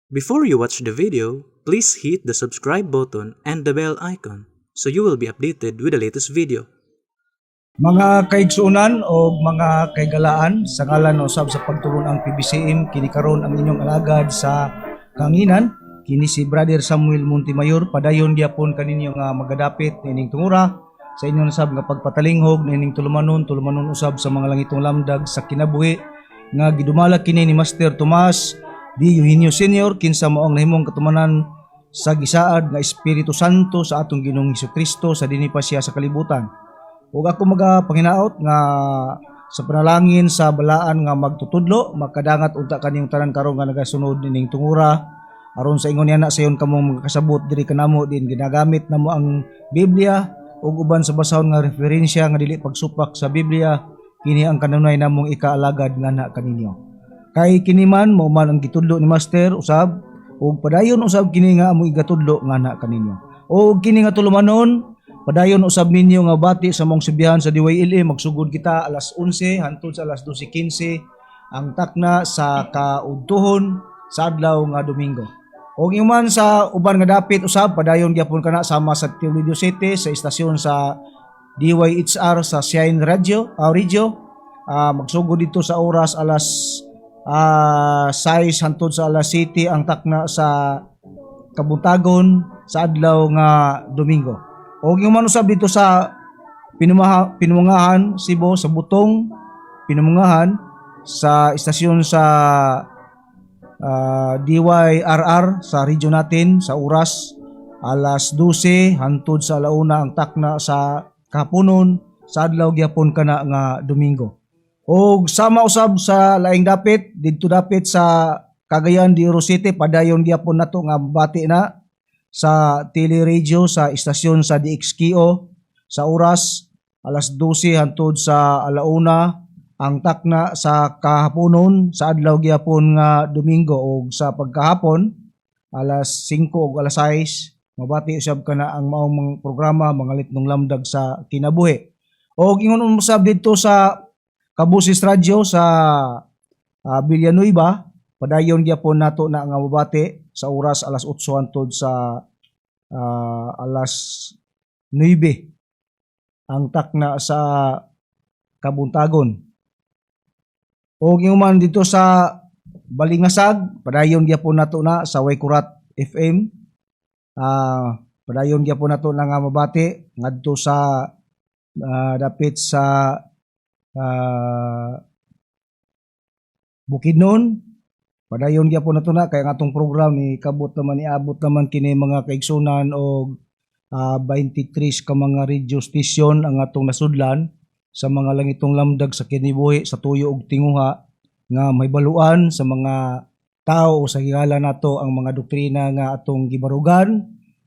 Before you watch the video, please hit the subscribe button and the bell icon so you will be updated with the latest video. Mga kaigsuonan o mga kaigalaan, sa ngalan usab sa pagtulon ang PBCM, kini karon ang inyong alagad sa kanginan, kini si Brother Samuel Montemayor. Padayon gyapon kaninyo nga magadapit niining tungura sa inyong nasab nga pagpatalinghog niining tulumanon, tulumanon usab sa mga langitong lamdag sa kinabuhi nga gidumala kini ni Master Tomas D. Eugenio Senior, kinsa mao ang nahimong katumanan sa gisaad nga Espiritu Santo sa atong Ginoong Kristo sa dinhi pa siya sa kalibutan. Ug ako magapanginaot nga sa panalangin sa balaan nga magtutudlo, makadangat unta kaniyong tanan karon nga nagasunod nining tungura, aron sa ingon niya na sayon kamong makasabot diri kanamo din ginagamit namo ang Biblia ug uban sa basahon nga referensya nga dili pagsupak sa Biblia. Kini ang kanunay namong ikaalagad nga na kaninyo. Kay kini man mao man ang gitudlo ni Master usab, ug padayon usab kini nga among igatudlo nga na kaninyo. Ug kini nga tulumanon, padayon usab ninyo nga bati sa mong sibihan sa DYLA. Magsugod kita alas 11 hantod sa alas 12:15 ang takna sa kaudtuhon sa adlaw nga Domingo. Og man sa uban nga dapit usab, padayon gyapon kana sama sa Toledo City sa istasyon sa DYHR sa Shine Radio. Magsugod dito sa oras alas 6 hantod sa alas 7 ang takna sa kabuntagon sa adlaw nga Domingo. O yung man usab dito sa Pinumangahan, Cebu, sa Butong, Pinumangahan, sa istasyon sa DYRR sa region natin sa oras alas 12 hantod sa alauna ang takna sa kahaponon sa adlaw gyapon kana nga Domingo. Og sama usab sa laing dapit didto dapit sa Cagayan de Oro City, padayon gyapon nato nga bati na sa teleradio sa istasyon sa DXKO sa oras alas 12 hantod sa alauna ang takna sa kahaponon sa adlaw gyapon nga Domingo. Og sa pagkahapon alas 5 ug alas 6, mabati usab kana ang maong mga programa, mga litnong lamdag sa kinabuhi. Og ingon usab didto sa Kabusis Radyo sa Villanueva, padayon gyapon nato na nga mabati sa oras alas 8 hantod sa alas 9 ang takna sa kabuntagon. Og ingon man dito sa Balingasag, padayon gyapon nato na sa Waykurat FM. Padayon gyapon nato na nga mabati ngadto sa dapit sa Bukidnon. Padayon gyapon nato na kay ang atong program ni kabot naman, niabot naman kini, mga kaigsunan, og 23 ka mga radio station ang atong nasudlan sa mga langitong lamdag sa kinibuhi sa tuyo og tinguha nga may baluan sa mga tao o sa higala nato ang mga doktrina nga atong gibarugan,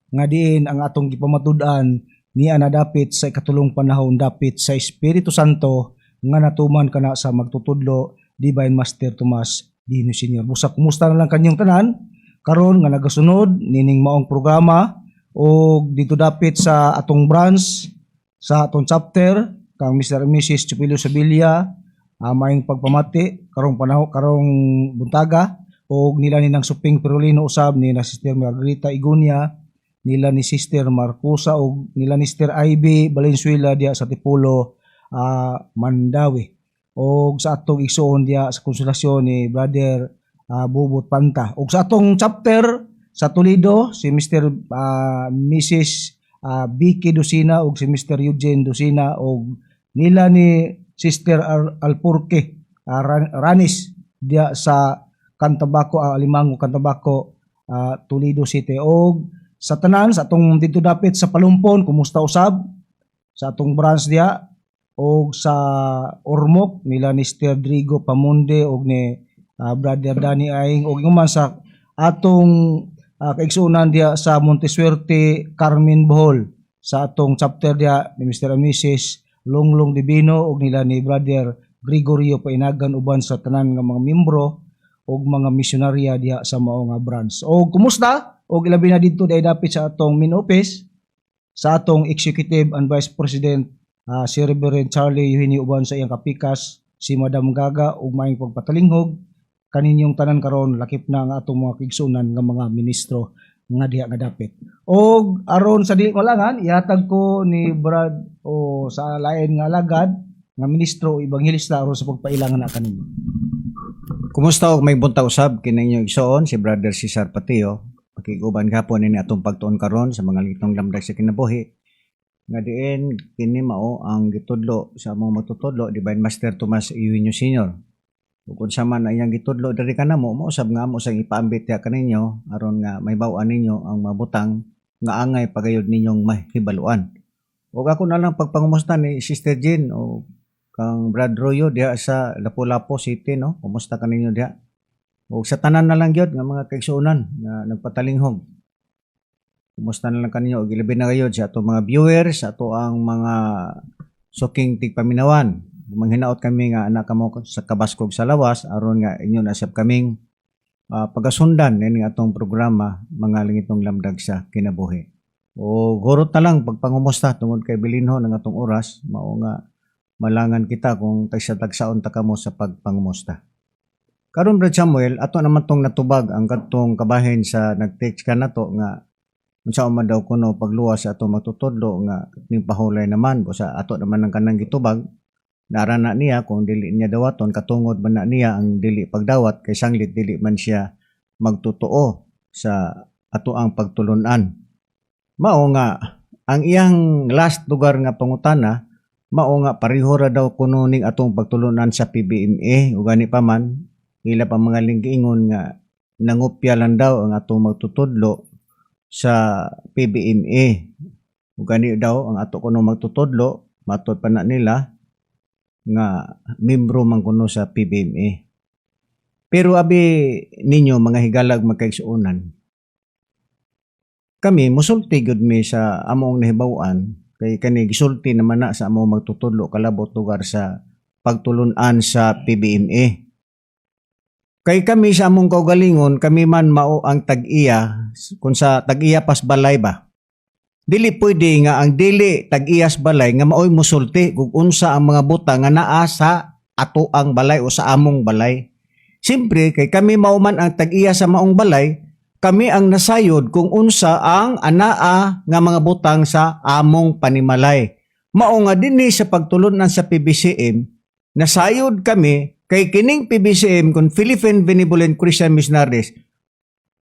nga diin ang atong gipamatud-an niya na dapit sa ikatulong panahon, dapit sa Espiritu Santo nga natuman kana sa magtutudlo, Divine Master Tomas Dino Senior. Busa kumusta na lang kanyong tanan karon nga nagasunod nining maong programa, og dito dapit sa atong branch, sa atong chapter, kang Mr. and Mrs. Chupilo Sevilla, maayong pagpamati karong panahon, karong buntaga, og nila ni nang Suping Perolino usab, ni na Sister Margarita Igunia, nila ni Sister Marcosa, og nila ni Sister Ivy Valenzuela diya sa Tipulo, Mandaue, og sa atong igsuon diya sa Konsolasyon ni Brother Bubot Panta, og sa atong chapter sa Toledo, si Mr. Mrs. Vicky Docina og si Mr. Eugene Docina, og nila ni Sister Alpurque Ranis diya sa Cantabaco, Alimango, Cantabaco, Toledo City, og sa tanan sa atong dito dapit sa Palumpon, kumusta usab sa atong branch diya, og sa Ormoc, nila ni Sister Drigo Pamunde og ni Brother Danny Aing, og ingon man sa atong kaigsuonan diya sa Montesuerte, Carmen, Bohol, sa atong chapter diya ni Mr. and Mrs. Longlong Divino og nila ni Brother Gregorio Painagan, uban sa tanan nga mga membro og mga misyonarya diha sa mao nga branch. Og kumusta? Og ilabi na didto dahil dapit sa atong main office, sa atong Executive and Vice President, si Reverend Charlie Eugenio uban sa iyang kapikas si Madam Gaga, ug maayong pagpatalinghog. Kaninyong tanan karon, lakip na ang atong mga kaigsunan nga mga ministro nga diha nga dapit. Og aron sa dili malangan, ihatag ko ni Brad o sa lain nga alagad nga ministro o ebanghelista aron sa pagpailangan na kaninyo. Kumusta og may buntag usab kining igsoon si Brother Cesar Patio. Pakiguban gapon ini atong pagtuon karon sa mga langitnong lamdag sa kinabuhi. Nga diin kini mao ang gitudlo sa among magtutudlo, Divine Master Tomas Eugenio Sr. Ug unsa man ang iyang gitudlo diri kanamo, mao usab nga amo sang ipaambit diha kaninyo aron nga mahibaw-an ninyo ang mga butang nga angay pagayod ninyong mahibaluan. Ug ako na lang pagpangumusta ni Sister Jean o kang Brad Royo diha sa Lapu-Lapu City, no? Kumusta kaninyo diha? Ug sa tanan na lang gyud nga mga kaigsuonan nga nagpatalinghog. Kumusta na lang kaninyo ug ilabi na gayud sa ato mga viewers, sa ato ang mga suking tigpaminawan. Manghinaot kami nga anak kamo sa kabaskog sa lawas aron nga inyo na sab kaming pagasundan ini atong programa, Mga Langitnong Lamdag sa Kinabuhi. O gurot na lang pagpangumusta tungod kay bilinho ng atong oras, mao nga malangan kita kung tagsa-tagsaon ta kamo sa pagpangumusta. Karon, Brad Samuel, ato naman tong natubag ang kadtong kabahin sa nag-text ka nato nga unsa man daw kuno pagluwas sa ato magtutudlo nga ning pahulay naman busa ato naman ang kanang gitubag. Nara na niya kung dili niya dawaton, katungod man na niya ang dili pagdawat kay sanglit dili man siya magtotoo sa ato ang pagtulunan. Mao nga ang iyang last lugar nga pangutana mao nga pareho ra daw kuno ning atong pagtulunan sa PBMA, ug gani pa man ila pa mga linggiingon nga nangupya lang daw ang atong magtutudlo sa PBMA, ug gani daw ang ato kuno magtutudlo, matod pa na nila nga membro man kuno sa PBMA. Pero abi ninyo, mga higalag magkaigsuonan, kami musulti gyud mi sa among nahibaw-an kay kani gisulti naman na sa among magtutudlo kalabot lugar sa pagtulunan sa PBMA. Kay kami sa among kaugalingon, kami man mao ang tag-iya, kung sa tag-iya pas balay ba. Dili pwede nga ang dili tag-iyas balay nga maoy musulti kung unsa ang mga butang nga naa sa ato ang balay o sa among balay. Siyempre, kay kami mao man ang tag-iya sa maong balay, kami ang nasayod kung unsa ang anaa nga mga butang sa among panimalay. Mao nga dinhi sa pagtulunan sa PBCM, nasayod kami kay kining PBCM kung Philippine Benevolent Christian Missionaries,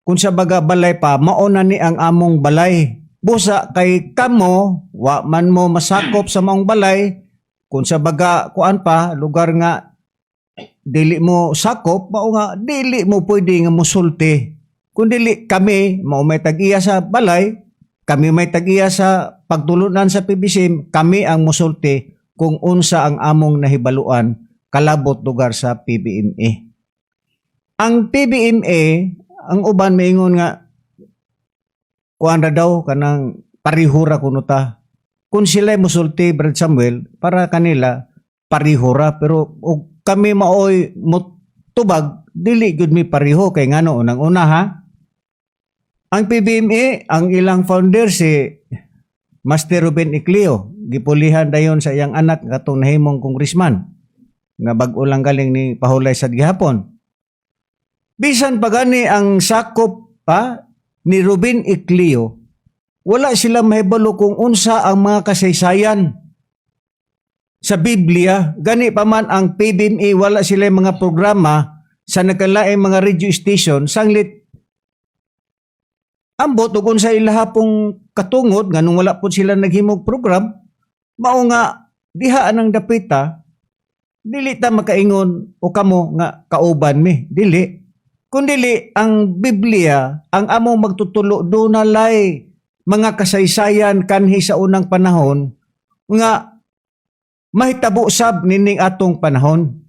kung sa baga balay pa, mao na ni ang among balay. Busa kay kamo, wa man mo masakop sa maong balay, kung sa baga kuan pa, lugar nga dili mo sakop, mao nga dili mo pwede nga musulti. Kung dili kami, mao may tag-iya sa balay, kami may tag-iya sa pagtulunan sa PBCM, kami ang musulti kung unsa ang among nahibaluan kalabot lugar sa PBMA. Ang PBMA, ang uban maingon nga kuan ra daw kanang parihura kuno ta. Kung sila musulti, Brad Samuel, para kanila parihura, pero og kami maoy mutubag, dili gud mi pareho. Kay ngano? Unang una ha, ang PBMA, ang ilang founder si Master Ruben Ecleo, gipulihan dayon sa iyang anak katong nahimong congressman nga bag-o lang galing ni pahulay sa gihapon. Bisan pa gani ang sakop pa ni Ruben Ecleo, wala sila mahibalo kung unsa ang mga kasaysayan sa Biblia. Gani pa man ang PBMA, wala sila mga programa sa nagkalaing mga radio station, sanglit ambot ug unsa ilaha pong katungod nganong wala pud sila naghimog program. Mao nga diha anang dapita, dili ta makaingon o kamo nga kauban mi, dili. Kung dili ang Biblia, ang among magtutulo, dunalay mga kasaysayan kanhi sa unang panahon nga mahitabo sab nining atong panahon.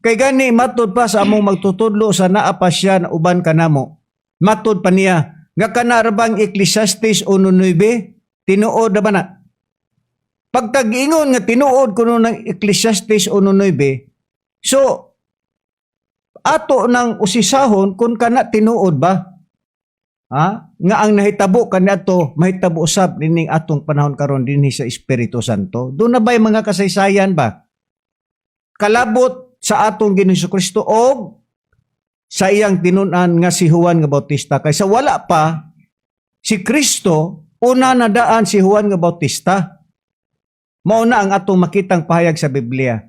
Kay gani matud pa sa among magtutudlo sa naa pa siya na uban kanamo, matud pa niya nga kana ra bang Ecclesiastes 1:9, tinuod na ba na? Pagtag-ingon nga tinuod kuno ng Ecclesiastes 1:9, so ato nang usisahon kung kana tinuod ba. Ha? Nga ang nahitabo kaniadto mahitabo usab nining atong panahon karon dinhi sa Espiritu Santo. Doon na ba'y mga kasaysayan ba? Kalabot sa atong Ginoong Kristo og Sa iyang tinun-an nga si Juan nga Bautista, kay sa wala pa si Kristo, una na daan si Juan nga Bautista. Mao na ang atong makitang pahayag sa Biblia.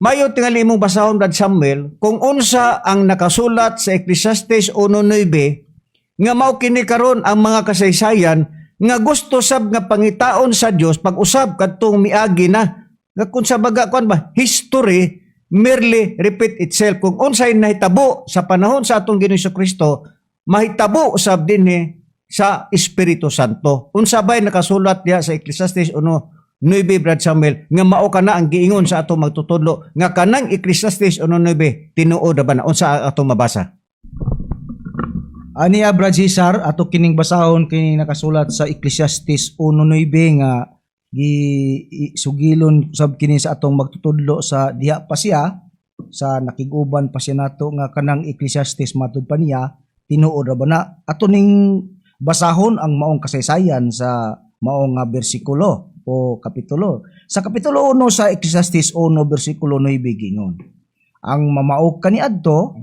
Mayo tingali imong basahon, Brad Samuel, kung unsa ang nakasulat sa Ecclesiastes 1:9 nga mao kini karon ang mga kasaysayan nga gusto sab nga pangitaon sa Dios pag-usab kadtong miagi na, nga kung sa baga kuan ba, history merely repeat itself. Kung unsay nahitabo sa panahon sa atong Ginoong Kristo, mahitabo sab dinhi sa Espiritu Santo. Unsa bay nakasulat diha sa Ecclesiastes 1:9, Brad Samuel, nga mao kana ang giingon sa atong magtutudlo nga kanang Ecclesiastes 1:9 tinuod ba na? Unsa ang atong mabasa? Aniya, Brad Cesar, ato kining basahon kini nakasulat sa Ecclesiastes 1:9 nga gi sugilon sab kini sa atong magtutudlo sa diha pa siya sa nakig-uban pa siya nato nga kanang Ecclesiastes, matud pa niya, tinuod ra ba na? Ato ning basahon ang maong kasaysayan sa maong nga bersikulo o kapitulo. Sa kapitulo 1 sa Ecclesiastes 1 bersikulo 9, gingon: "Ang mamao kaniadto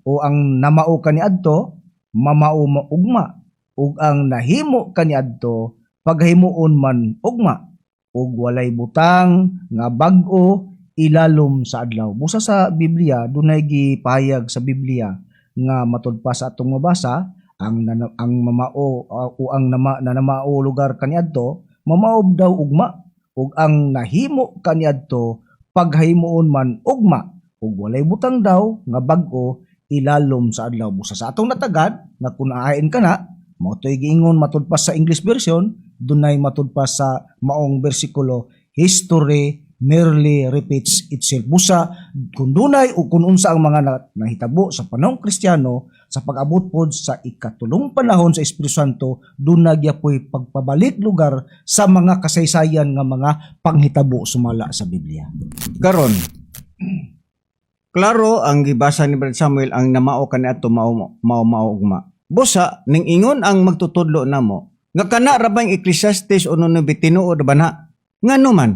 o ang namao kaniadto, mamao ugma, ug ang nahimo kaniadto, paghimuon man ugma, ug walay butang nga bag-o ilalom sa adlaw." Busa sa Biblia, dunay gipahayag sa Biblia nga matud pa sa atong mabasa, ang mamao o ang nanamao lugar kaniadto, mamao daw ugma, ug ang nahimo kaniadto, paghimuon man ugma, ug walay butang daw nga bag-o ilalom sa adlaw. Busa sa atong natagad nga kung aain ka na, mao to'y giingon matud pa sa English version, dunay matud pa sa maong bersikulo, history merely repeats itself. Busa kung dunay o kung unsa ang mga nahitabo sa panahong Kristiyano, sa pag-abot pod sa ikatulong panahon sa Espiritu Santo, dunay gyapoy pagpabalik lugar sa mga kasaysayan nga mga panghitabo sumala sa Biblia. Karon, klaro ang gibasa ni Brad Samuel, ang namao kaniadto mao mao mao ugma. Busa ning ingon ang magtutudlo namo nga kana ra bang Ecclesiastes 1:9 tinuod ba na? Ngano man?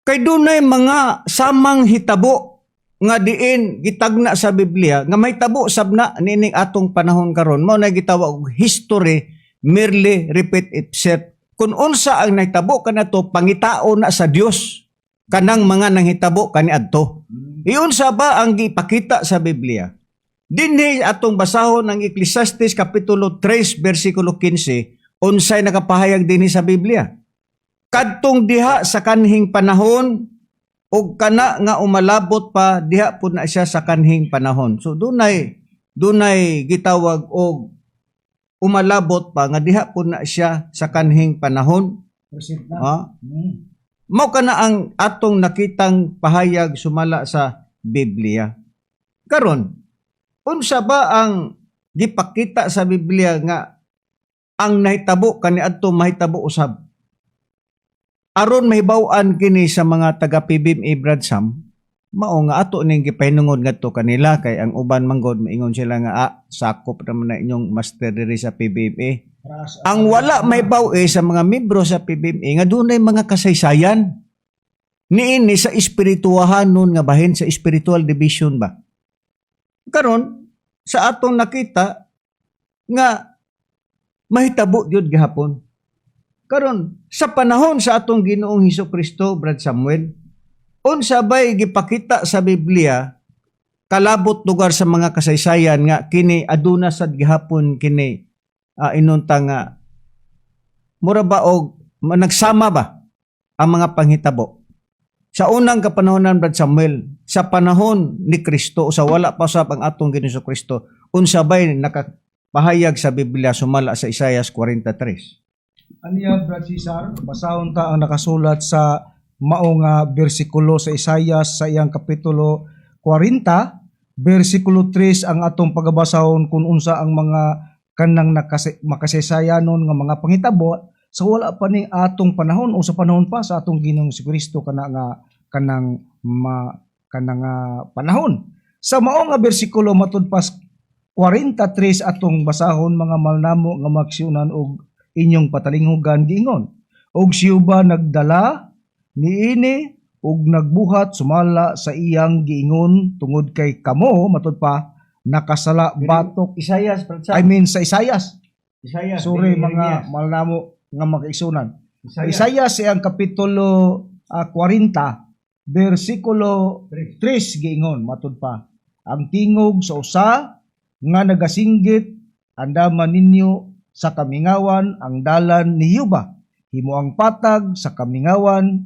Kay dunay mga samang hitabo nga diin gitagna sa Biblia nga mahitabo sab na niining atong panahon karon. Mao na gitawag og history merely repeat itself. Kung unsa ang nahitabo kanato, pangitao na sa Dios kanang mga nanghitabo kaniadto. Iunsa ba ang gipakita sa Biblia? Dinhi atong basahon ang Ecclesiastes kapitulo 3 bersikulo 15, unsay nakapahayag dinhi sa Biblia? Kadtong diha sa kanhing panahon ug kana nga umalabot pa, diha pud na siya sa kanhing panahon. So dunay dunay gitawag og umalabot pa nga diha pud na siya sa kanhing panahon. Present na. Ha? Mao kana ang atong nakitang pahayag sumala sa Biblia. Karon, unsa ba ang gipakita sa Biblia nga ang nahitabo kaniadto mahitabo usab? Aron mahibaw-an kini sa mga taga PBMA, Brad Sam, mao nga ato ning gipahinungod ngadto kanila, kay ang uban manggod maingon sila nga sakop naman na inyong master diri sa PBMA. Ang wala mahibaw sa mga membro sa PBMA nga dunay mga kasaysayan niini sa espirituwahan nun nga bahin sa spiritual division ba. Karon, sa atong nakita nga mahitabo gyud gihapon. Karon, sa panahon sa atong Ginoong Hesus Kristo, Brad Samuel, unsa bay gipakita sa Biblia kalabot lugar sa mga kasaysayan nga kini aduna sad gihapon kini inunta nga mura ba og nagsama ba ang mga panghitabo? Sa unang kapanahonan, Brad Samuel, sa panahon ni Kristo o sa wala pa usab ang atong Ginoong Kristo, unsa bay nakapahayag sa Biblia sumala sa Isaiah 43? Aniya, Brad Cesar, basahon ta ang nakasulat sa mao nga bersikulo sa Isaias sa iyang kapitulo 40, bersikulo 3 ang atong pagabasahon kung unsa ang mga kanang makasaysayanon nga mga panghitabo sa wala pa ning atong panahon o sa panahon pa sa atong Ginoong Kristo kana nga kanang ma kanang nga panahon. Sa mao nga bersikulo, matud pas 43 atong basahon, mga malnamo nga magsyonan og inyong patalinghugan, giingon: "Og si Jehova nagdala niini ug nagbuhat sumala sa iyang giingon tungod kay kamo," matud pa. Nakasala batok. Isayas. I mean, sa Isayas. Isayas. Sorry, mga mahal namo nga mga kaigsunan. Isayas iyang kapitulo 40 bersikulo 3, giingon matud pa, "Ang tingog sa usa nga nagasinggit, andama ninyo sa kamingawan ang dalan ni Jehova, himo ang patag sa kamingawan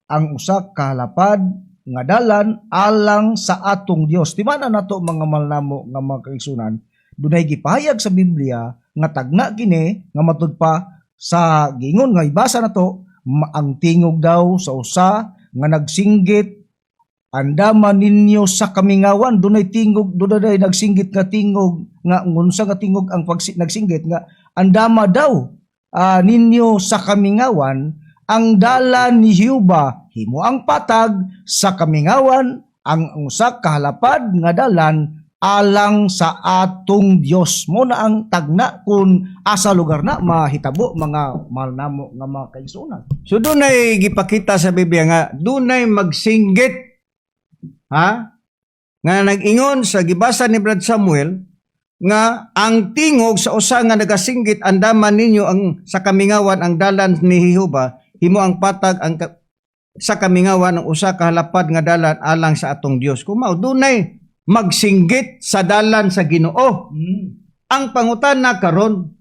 ang usa ka halapad nga dalan alang sa atong Dios." Di ba na nato, mga mahal namo nga mga kaigsunan, dunay gipahayag sa Biblia nga tagna kini nga matud pa sa giingon nga ibasa nato, ang tingog daw sa usa nga nagsinggit, "Andama ninyo sa kamingawan." Dunay tingog, dunay nagsinggit nga tingog nga ngunsa nga tingog ang nagsinggit nga andama daw ninyo sa kamingawan ang dalan ni Jehova, himo ang patag sa kamingawan ang usa ka halapad nga dalan alang sa atong Dios. Mo na ang tagna kung asa lugar na mahitabo, mga mahal namo nga mga kaigsuonan. So dunay gipakita sa Biblia nga dunay magsinggit, ha, nga nag-ingon sa gibasa ni Brad Samuel nga ang tingog sa usa nga nagasinggit, "Andaman ninyo ang sa kamingawan ang dalan ni Jehova, himo ang patag ang sa kamingawan ang usa ka halapad nga dalan alang sa atong Dios." Kung mao dunay magsinggit sa dalan sa Ginoo. Ang pangutana karon,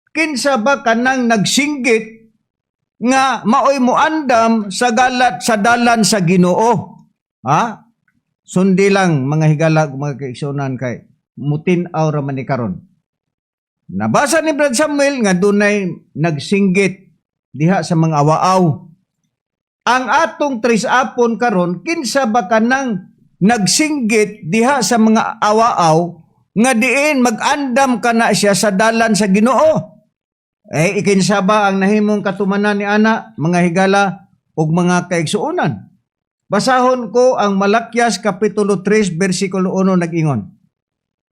kinsa ba kanang nagsinggit nga maoy muandam sa galat sa dalan sa Ginoo? Ha? Sundi lang, mga higala, mga kaigsuonan, kay mutin-aw ra man ni karon. Nabasa ni Brad Samuel nga dunay nagsinggit diha sa mga awaaw. Ang atong tres apon karon, kinsa ba kanang nagsinggit diha sa mga awaaw nga diin mag-andam kana siya sa dalan sa Ginoo? Eh, ikinsa ba ang nahimong katumanan ni ana, mga higala ug mga kaigsuonan? Basahon ko ang Malakias kapitulo 3 bersikulo 1, nag-ingon,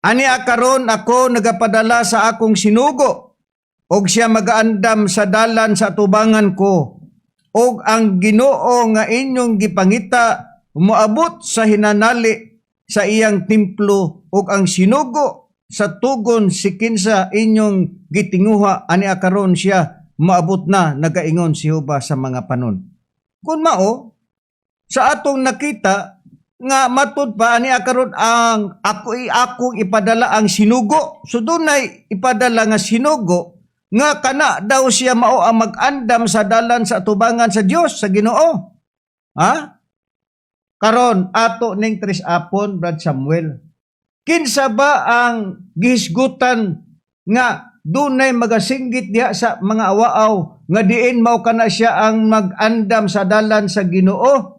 "Ani karon ako nagapadala sa akong sinugo og siya magaandam sa dalan sa tubangan ko, og ang Ginoo nga inyong gipangita moabot sa hinanali sa iyang templo, ug ang sinugo sa tugon si kinsa inyong gitinguha, ani karon siya moabot na, nagaingon si Jehova sa mga panon." Kung mao sa atong nakita nga matud pa, ani karon ang ako akong ipadala ang sinugo. So dunay ipadala nga sinugo nga kana daw siya mao ang mag-andam sa dalan sa atubangan sa Dios, sa Ginoo. Ha? Karon ato ning tres apon, Brad Samuel. Kinsa ba ang gihisgutan nga dunay magasinggit diha sa mga awaaw nga diin mao kana siya ang mag-andam sa dalan sa Ginoo?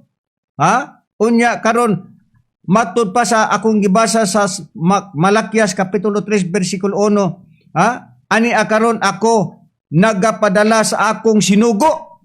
Ha? Unya karon matud pa sa akong gibasa sa Malakias kapitulo 3 bersikulo 1, ha? "Ani karon ako nagapadala sa akong sinugo."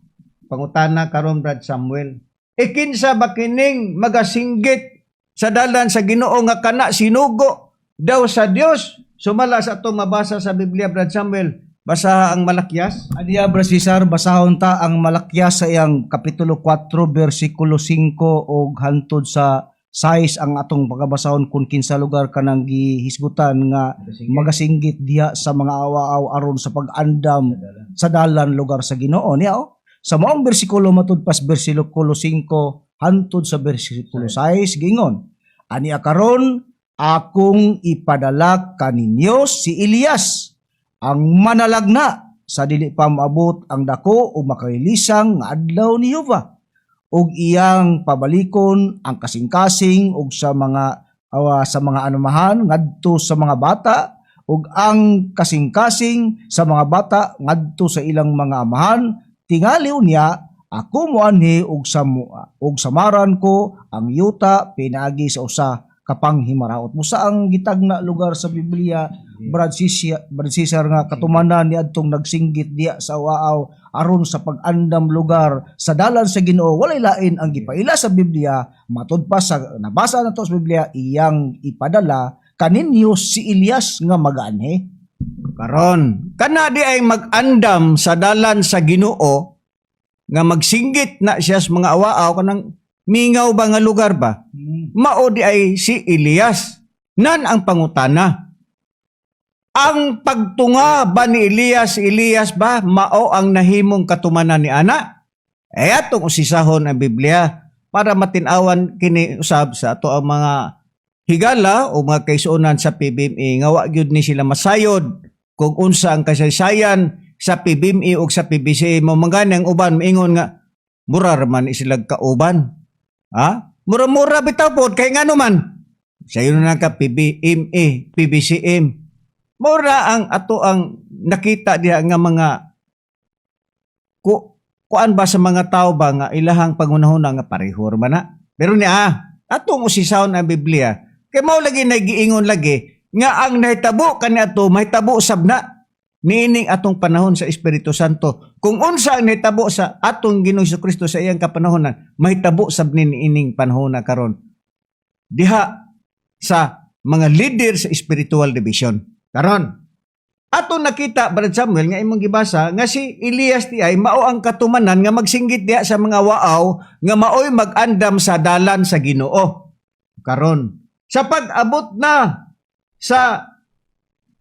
Pangutana karon, Brad Samuel. E kinsa ba kining magasinggit sa dalan sa Ginoo nga kana sinugo daw sa Dios? Sumala sa atong mabasa sa Biblia, Brad Samuel, basaha ang Malakias. Adiya, Brad Cesar, basahon ta ang Malakias sa iyang kapitulo 4 bersikulo 5 og hantod sa 6 ang atong pagabasahon kung kinsa lugar kanang gihisgutan nga magasinggit diha sa mga awa-aw aron sa pag-andam sa dalan lugar sa Ginoo niya, oh. Sa maong bersikulo, matud pas bersikulo 5 hantod sa bersikulo 6, gingon, "Ani karon akong ipadala kaninyo si Elias ang manalagna sa dili pa maabot ang dako o makalilisang nga adlaw ni Jehova, ug iyang pabalikon ang kasing-kasing ug sa mga awa sa mga anumahan ngadto sa mga bata, ug ang kasing-kasing sa mga bata ngadto sa ilang mga amahan. Tingali unya ako moanhi ug samaran ko ang yuta pinaagi sa usa ka panghimaraot." Busa ang gitagna lugar sa Biblia, Brad Cesar, nga katumanan ni adtong nagsinggit diya sa waaw aron sa pag-andam lugar sa dalan sa Ginoo, walay lain ang gipaila sa Biblia. Matud pa sa nabasa nato sa Biblia, iyang ipadala kaninyo si Elias nga magaanhi. Karon, kana di ay mag-andam sa dalan sa Ginoo nga magsinggit na siya sa mga awaaw, kanang mingaw ba nga lugar ba? Mao di ay si Elias. Nan ang pangutana. Ang pagtunga ba ni Elias, Elias ba mao ang nahimong katumanan ni ana? Eh atong usisahon ang Biblia para matin-awan kini usab sa ato ang mga higala o mga kaisuonan sa PBMA nga wa gyud ni sila masayod kung unsa ang kasaysayan sa PBMA ug sa PBCA. Mo mangani ang uban maingon nga mura ra man sila kauban. Ha? Mura-mura bitaw pod kay ngano man. Sayo na ka PBMA, PBCM. Mura ang ato ang nakita diha nga mga kuan ba sa mga tao ba nga ilahang pangunahuna nga pareho ra man na. Pero ni atong usisahon ang Biblia kay mao lagi nagiingon lagi nga ang nahitabo kaniadto mahitabo sab na niining atong panahon sa Espiritu Santo. Kung unsa ang nahitabo sa atong Ginoong Kristo sa iyang kapanahonan, mahitabo sab ni niining panahon na karon diha sa mga leader sa spiritual division. Karon, ato nakita, Brad Samuel, nga imong gibasa nga si Elias ti ay mao ang katumanan nga magsinggit diha sa mga waaw nga maoy mag-andam sa dalan sa Ginoo. Karon, sa pag-abot na sa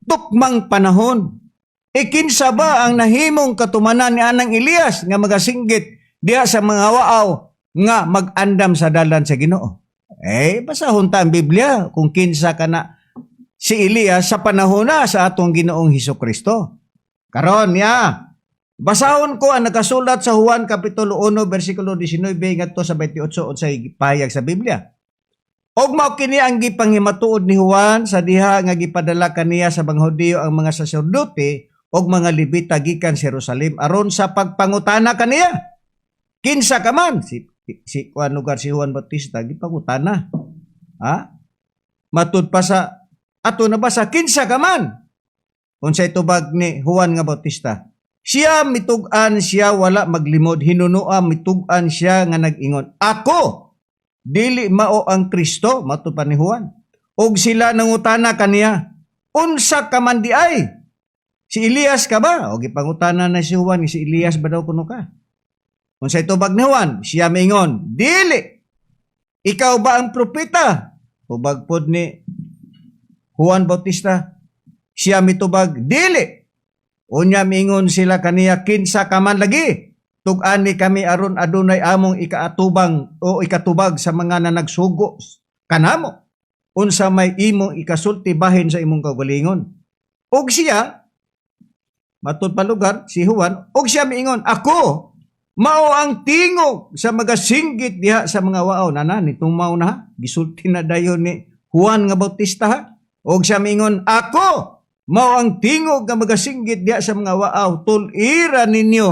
tukmang panahon, ikinsa ba ang nahimong katumanan ni anang Elias nga magasinggit diha sa mga waaw nga mag-andam sa dalan sa Ginoo? Eh, basahon ta ang Biblia kung kinsa kana si Elias sa panahon na sa atong Ginoong Hesus Kristo. Karon ya, basahon ko ang nakasulat sa Juan kapitulo 1 bersikulo 19 ngadto sa 28, unsay pahayag sa Biblia. Og mao kini ang gipanghimatuod ni Juan sa diha nga gipadala kaniya sa mga Hudiyo ang mga saserdote og mga Levita gikan sa Jerusalem aron sa pagpangutana kaniya. Kinsa ka man? Si kuan lugar, si Juan Bautista gipangutana. Ha? Matud pa sa ato nabasa, kinsa ka man? Unsay tubag ni Juan nga Bautista? Siya mitug-an siya, wala maglimod, hinunoa mitug-an siya nga nag-ingon, "Ako dili mao ang Kristo," matud pa ni Juan. Og sila nangutana kaniya, "Unsa ka man di ay? Si Elias ka ba?" O gipangutana na si Juan, si Elias ba daw kuno ka? Unsay tubag ni Juan? Siya miingon, "Dili." "Ikaw ba ang propeta?" Tubag pod ni Juan Bautista. Siya mitubag, "Dili." Unya miingon sila kaniya, "Kinsa ka man lagi? Tug-ani kami aron adunay among ikaatubang o ikatubag sa mga nanagsugo kanamo. Unsa may imong ikasulti bahin sa imong kaugalingon?" Og siya, matud pa lugar, si Juan, og siya miingon, "Ako mao ang tingog sa magasinggit diha sa mga waaw." Nana, nitumaw na ha. Gisulti na dayon ni Juan nga Bautista ha. Og siya miingon, "Ako mao ang tingog nga magasinggit diha sa mga waaw, tul-ira ninyo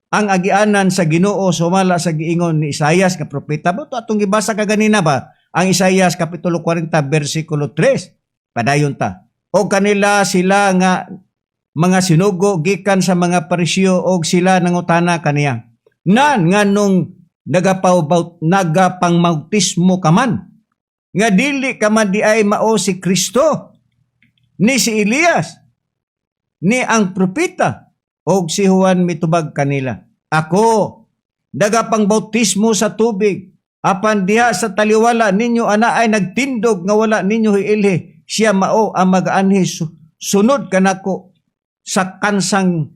ang agianan sa Ginoo sumala sa giingon ni Isayas nga propeta." Ba to atong gibasa kaganina ba? Ang Isayas kapitulo 40 bersikulo 3. Padayon ta. Og kanila sila nga mga sinugo gikan sa mga Pariseo og sila nangutana kaniya, "Nan nganong nagapangmautismo ka man nga dili ka man di ay mao si Kristo ni si Elias ni ang propeta?" Og si Juan mitubag kanila, "Ako nagapangbautismo sa tubig, apan diha sa taliwala ninyo ana ay nagtindog nga wala ninyo hiilhi. Siya mao ang magaanhi sunod kanako sa kansang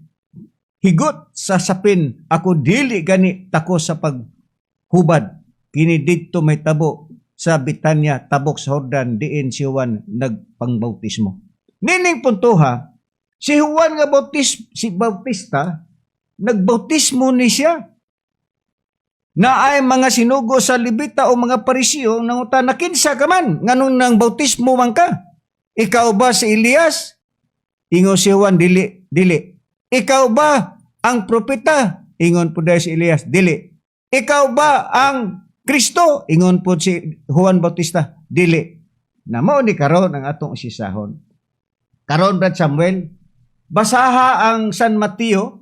higot sa sapin. Ako dili gani tako sa paghubad." Kini didto mahitabo sa Betania, tabok sa Jordan, diin si Juan nagpangbautismo. Nining puntoha, si Juan nga si Bautista, nagbautismo ni siya. Na ay mga sinugo sa Levita o mga Pariseo nangutana, "Kinsa ka man? Nganong nang bautismo man ka? Ikaw ba si Elias?" Ingon si Juan, "Dili, dili." "Ikaw ba ang propeta?" Ingon po dahil si Elias, "Dili." "Ikaw ba ang Kristo?" Ingon po si Juan Bautista, "Dili." Na mao ni karon ang atong usisahon. Karon, Brad Samuel, basaha ang San Mateo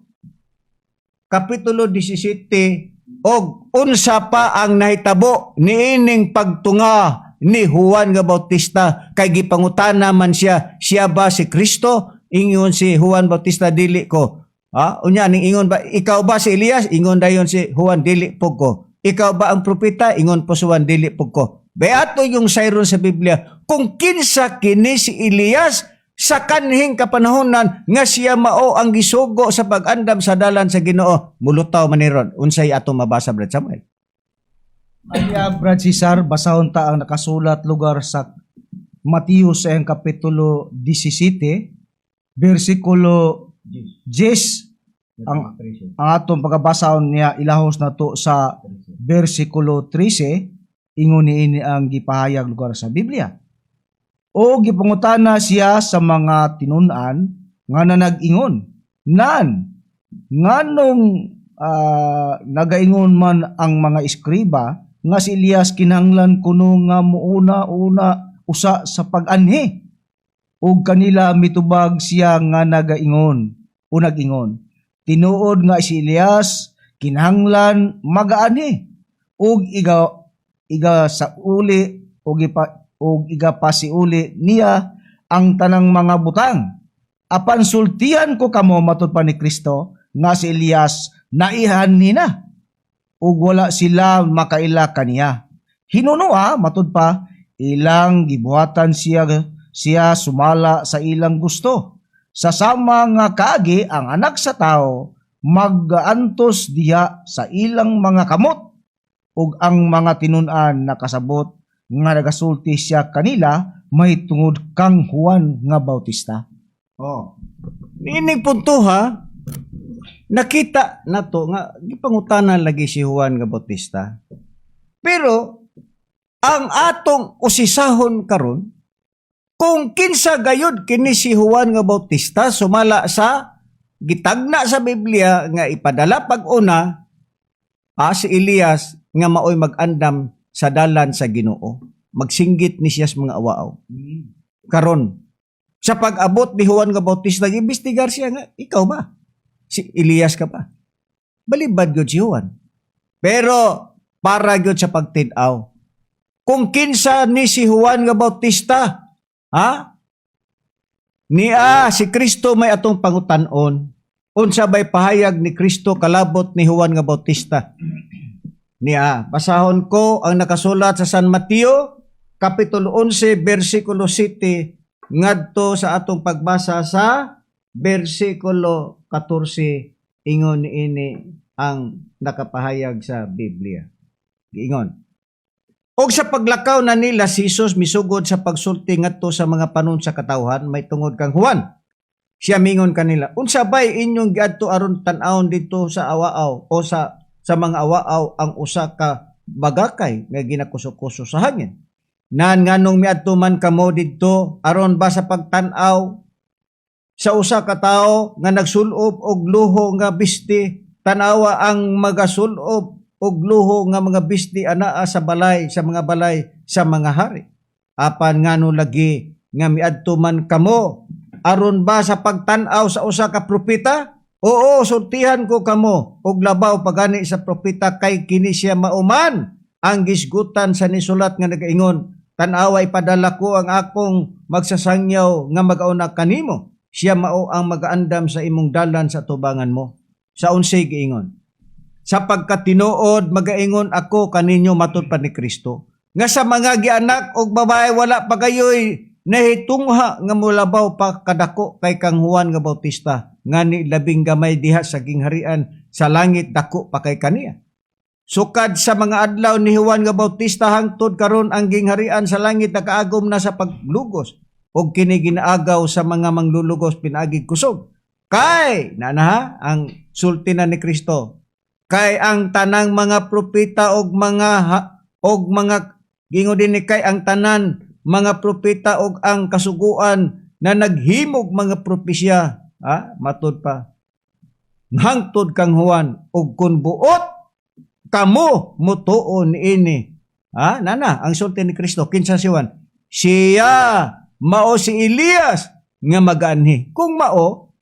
kapitulo 17 og unsa pa ang nahitabo niining pagtunga ni Juan nga Bautista, kay gipangutana man siya, siya ba si Kristo? Ingon si Juan Bautista, "Dili ko." Ah, unya ning ingon ba, "Ikaw ba si Elias?" Ingon dayon si Juan, "Dili pug ko." "Ikaw ba ang propeta?" Ingon po si Juan, "Dili pug ko." Beato yung sayron sa Biblia kung kinsa kini si Elias sa kanhing kapanahonan nga siya mao ang gisugo sa pag-andam sa dalan sa Ginoo. Mulutaw man ni ron. Unsay ato mabasa, Brad Samuel? Anya, Brad Cesar, basahon ta ang nakasulat lugar sa Mateo sa iyang kapitulo 17, versikulo 10. Ang atong pagkabasahon niya ilahos na to sa versikulo 13, ingon niini ang gipahayag lugar sa Biblia. O gipangutana siya sa mga tinun-an nga nanag-ingon, "Nan, nganong nagaingon man ang mga eskriba nga si Elias kinahanglan kuno nga muuna-una usa sa pag-anhi?" Ug kanila mitubag siya nga nagaingon o nag-ingon, "Tinuod nga si Elias kinahanglan magaanhi ug iga iga sa uli ug ipa ug igapasiuli niya ang tanang mga butang. Apan sultihan ko kamo," matud pa ni Kristo, "nga si Elias naihanhi na ug wala sila makaila kaniya. Hinunoa," matud pa, "ilang gibuhatan siya siya sumala sa ilang gusto. Sa sama nga kaagi ang Anak sa Tao magaantos diha sa ilang mga kamot." Ug ang mga tinun-an nakasabot nga nagasulti siya kanila may tungod kang Juan nga Bautista. Oh. Niining punto ha, nakita nato nga gipangutana lagi si Juan nga Bautista. Pero ang atong usisahon karon kung kinsa gayud kini si Juan nga Bautista sumala sa gitagna sa Biblia nga ipadala pag-una si Elias nga maoy mag-andam sa dalan sa Ginoo. Magsinggit ni siya sa mga awaaw. Karon, sa pag-abot ni Juan nga Bautista, imbestigar siya nga, "Ikaw ba? Si Elias ka ba?" Balibad gyud si Juan. Pero para gyud sa pagtin-aw, kung kinsa ni si Juan nga Bautista, ha? Nia si Kristo may atong pangutan-on. Unsa bay pahayag ni Kristo kalabot ni Juan nga Bautista? Niya, basahon ko ang nakasulat sa San Mateo, Kapitulo 11, versikulo 7, ngadto sa atong pagbasa sa versikulo 14, ingon ini ang nakapahayag sa Biblia. Giingon. Og sa paglakaw na nila si Jesus misugod sa pagsulti ngadto sa mga panon sa katawhan may tungod kang Juan. Siya mingon kanila, "Unsa bay inyong giadto aron tan-awon didto sa awaaw o sa mga awaaw ang usa ka bagakay nga ginakuso-kuso sa hangin? Nan nganong miadto man kamo didto? Aron ba sa pagtan-aw sa usa ka tawo nga nagsulob og luho nga bisti? Tanawa ang magasulob og luho nga mga bisti anaa sa balay sa mga balay sa mga hari. Apan ngano lagi nga miadto man kamo? Aron ba sa pagtan-aw sa usa ka propeta? Oo, sultihan ko kamo og labaw pagani sa propeta, kay kini siya mauman ang gisgutan sa nisulat nga nagaingon, 'Tan-awa, ipadala ko ang akong magsasangyaw nga magauna kanimo. Siya mao ang magaandam sa imong dalan sa tubangan mo.' Sa 11 giingon, 'Sapagkat tinuod magaingon ako kaninyo,' matud pa ni Kristo, 'nga sa mga gianak og babae wala pa gayoy nahitungha nga molabaw pa kadako kay kang Juan nga Bautista. Ngani labing gamay diha sa gingharian sa langit dako pa kay kaniya. Sukad sa mga adlaw ni Juan nga Bautista hangtod karon ang gingharian sa langit nakaagom na sa paglugos ug kini ginaagaw sa mga manglulugos pinaagig kusog.' Kay nana ang sulti na ni Kristo, kay ang tanang mga propeta og mga gingon din ni kay ang tanan mga propeta og ang kasuguan na naghimog mga propesya," ha, matud pa, "hangtod kang Juan. Ug kun buot kamo mutuo niini," ha, nana ang sulti ni Kristo, kinsa si Juan? "Siya mao si Elias nga magaanhi." Kung mao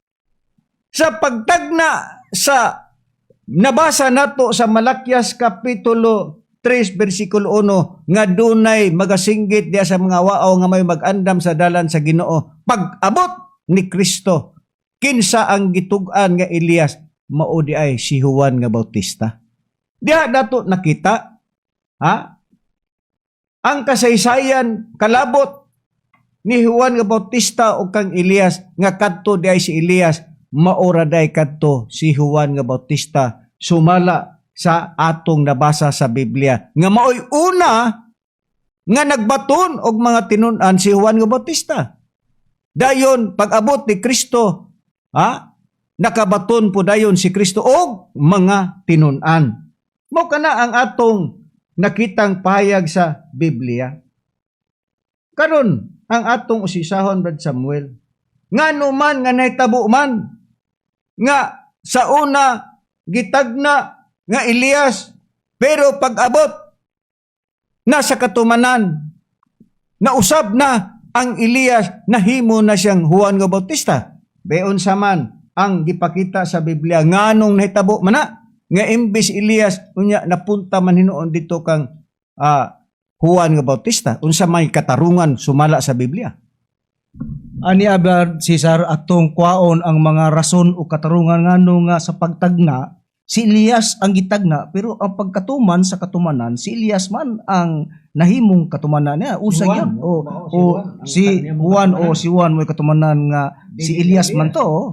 sa pagtagna sa nabasa nato sa Malakias kapitulo 3 versikulo 1 nga dunay magasinggit diya sa mga waaw nga may mag-andam sa dalan sa Ginoo, pag-abot ni Kristo, kinsa ang gitug-an nga Elias? Mao di ay si Juan nga Bautista. Diha nato nakita, ha. Ang kasaysayan kalabot ni Juan nga Bautista o kang Elias, nga kadto di ay si Elias, maora day kadto si Juan nga Bautista sumala sa atong nabasa sa Biblia nga maoy una nga nagbaton og mga tinun-an, si Juan nga Bautista. Dayon pag-abot ni Kristo, ha, nakabaton po dayon si Kristo og mga tinun-an. Mao kana ang atong nakitang pahayag sa Biblia. Karon, ang atong usisahon, Brad Samuel, ngano man nga nahitabo man nga sa una gitagna nga Elias, pero pag-abot na sa katumanan, nausab na ang Elias, nahimo na siyang Juan nga Bautista? Beon sa man ang gipakita sa Biblia, nganong nahitabo man na nga imbis Elias, unya napunta man hinuon dito kang Juan nga Bautista? Unsa may katarungan sumala sa Biblia? Ani, Brad Cesar, atong kwaon ang mga rason o katarungan ngano nga sa pagtagna si Elias ang gitagna, pero ang pagkatuman sa katumanan, si Elias man ang nahimong katumanan niya. Usa Si Juan, gyud o mao, o si si Juan, ang kanyang Juan o katumanan. Si Juan mo'y katumanan nga si Dili Elias Elias. Man to, oh.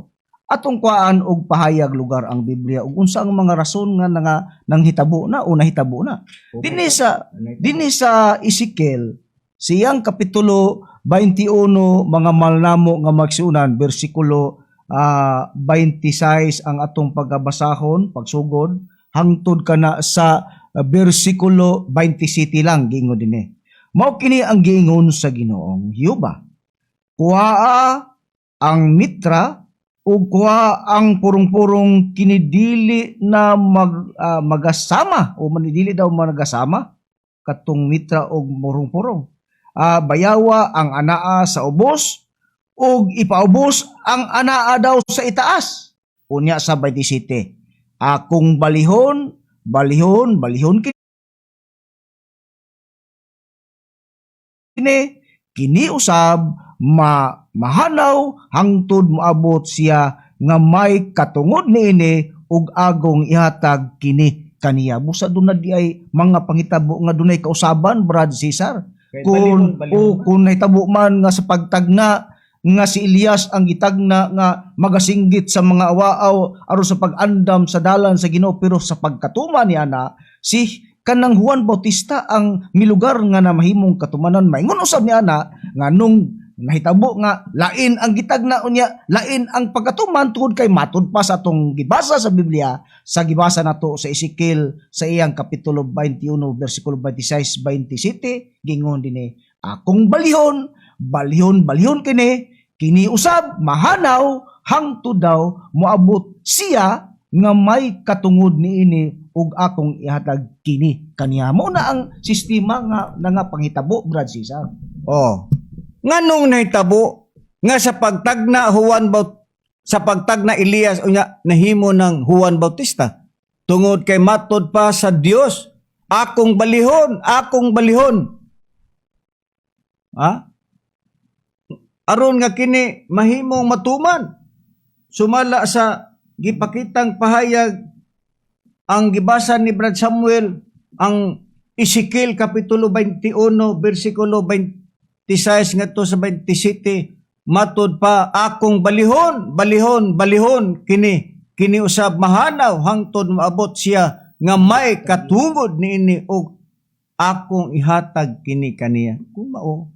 Atong kuhaan og pahayag lugar ang Biblia ug unsa ang mga rason nga nga nanghitabo na o nahitabo na. Dinhi sa Ezekiel siyang kapitulo 21, mga malnamo nga magsunan, bersikulo 26 ang atong pagabasahon pagsugod hangtod kana sa bersikulo 27 lang. Giingon dinhi, "Mao kini ang giingon sa Ginoong Jehova: Kuhaa ang mitra ug kuha ang purong-purong, kini dili na magasama o manidili daw magasama katong mitra og purong-purong. Bayawa ang anaa sa ubos ug ipaubos ang anaa daw sa itaas." Unya sa 27, "Akong balihon, balihon, balihon kini, kini usab mahanaw hangtod moabot siya nga may katungod niini ug agong ihatag kini kaniya." Busa duna di ay mga pangitabo nga dunay kausaban, Brad Cesar, kung o kung nahitabo man nga sa pagtagna nga si Elias ang gitagna nga magasinggit sa mga awaaw aron sa pag-andam sa dalan sa Ginoo, pero sa pagkatuma ni ana, si kanang Juan Bautista ang milugar nga namahimong katumanan. Maingon usab ni ana nga nung nahitabo nga lain ang gitagna, unya lain ang pagkatuman, tungod kay matud pa sa atong gibasa sa Biblia, sa gibasa nato sa Ezekiel sa iyang kapitulo 21 bersikulo 26 27, gingon dinhi, "Akong balihon, balihon, balihon kini, kini usab mahanaw hangtod daw moabot siya nga may katungod niini ug akong ihatag kini kaniya." Mo na ang sistema nga nga panghitabo, Brad Cesar. Oh. Nganong nahitabo nga sa pagtagna Elias, unya nahimo ng Juan Bautista? Tungod kay matod pa sa Dios, "Akong balihon, akong balihon." Ha? Aron nga kini mahimong matuman sumala sa gipakitang pahayag ang gibasa ni Brad Samuel, ang Ezekiel kapitulo 21 bersikulo 26 ngadto sa 27, matud pa, "Akong balihon, balihon, balihon kini, kini usab mahanaw hangtod maabot siya nga may katungod niini og akong ihatag kini kaniya." Kung mao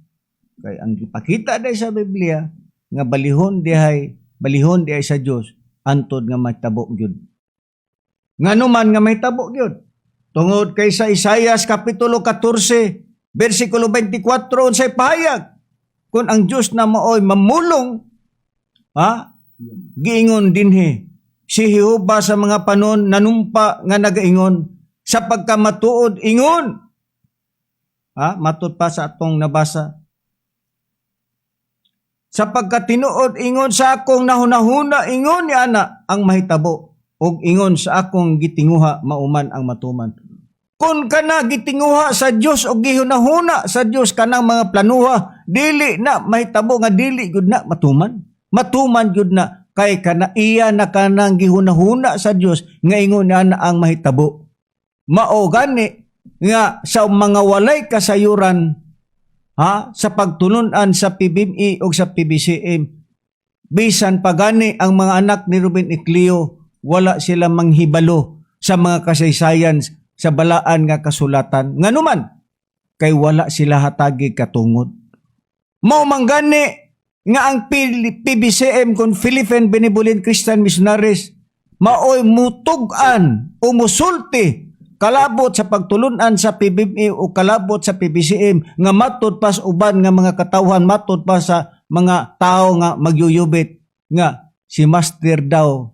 kay ang gipakita day sa Biblia nga balihon dihay sa Dios, antod nga mahitabo gyud. Ngano man nga mahitabo gyud? Tungod kay sa Isaias kapitulo 14 bersikulo 24, unsay pahayag? Kung ang Dios na maoy mamulong, ha, giingon dinhi, "Si Jehova sa mga panon nanumpa nga nagaingon, sa pagkamatuod ingon." Ha, matud pa sa atong nabasa, "Sa pagkatinuod ingon, sa akong nahunahuna ingon ni ana ang mahitabo, ug ingon sa akong gitinguha mauman ang matuman." Kung kana gitinguha sa Dios o gihunahuna sa Dios kanang mga planuha, dili na mahitabo nga dili gud na matuman. Matuman gud na kay kana iya na kanang gihunahuna sa Dios nga ingon ana ang mahitabo. Mao gani nga sa mga walay kasayuran, ha, sa pagtulunan sa PBME o sa PBCM, bisan pagani ang mga anak ni Ruben Ecleo, wala sila manghibalo sa mga kasaysayan sa balaan nga kasulatan, nganuman kay wala sila hatagi katungod. Mao man gani nga ang PBCM kon Philippine Benevolent Christian Missionaries maoy mutug-an o musulti kalabot sa pagtulunan sa PBME o kalabot sa PBCM nga matud pa sa uban nga mga katawhan, matud pa sa mga tao nga magyuyubit nga si Master daw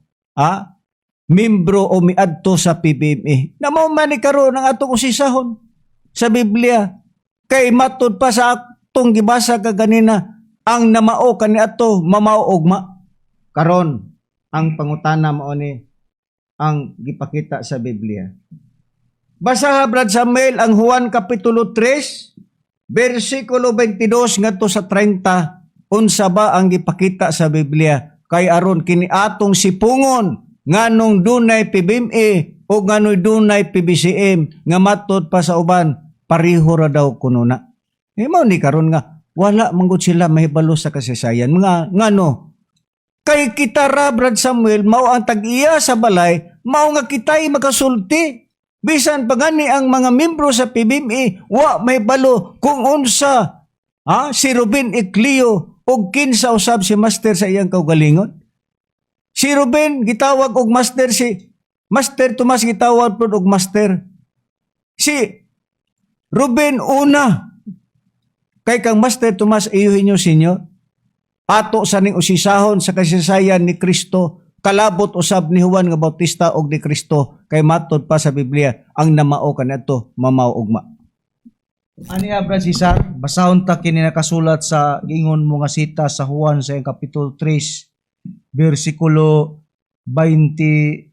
membro o miadto sa PBME. Na mao man ni karon ang atong usisahon sa Biblia kay matud pa sa atong gibasa kaganina, ang namao kaniadto mamao ugma. Karon ang pangutana mao ni ang gipakita sa Biblia. Basaha, Brad Samuel, ang Juan Kapitulo 3 versikulo 22 ngadto sa 30. Unsa ba ang gipakita sa Biblia kay aron kini atong sipungon nganong dunay PBME o nganong dunay PBCM nga matud pa sa uban pareho ra daw kuno na? Eh, mao ni karon nga wala manggod sila mahibalo sa kasaysayan. Mga ngano? Kay kita ra, Brad Samuel, mao ang tag-iya sa balay, mao nga kita'y makasulti. Bisan pa gani ang mga membro sa PBME, wa mahibalo kung unsa, ha, si Ruben Ecleo og kinsa usab si Master sa iyang kaugalingon. Si Ruben gitawag og Master, si Master Tomas gitawag pod og Master. Si Ruben una kay kang Master Tomas iyuhin niyo senyor. Ato sa ning usisahon sa kasaysayan ni Kristo kalabot usab ni Juan nga Bautista og ni Kristo kay matod pa sa Biblia ang namao kaniadto mamao ugma. Ani, Brad Cesar, basahon ta kini nakasulat sa giingon mo nga sita sa Juan sa iyang kapitulo 3 bersikulo 22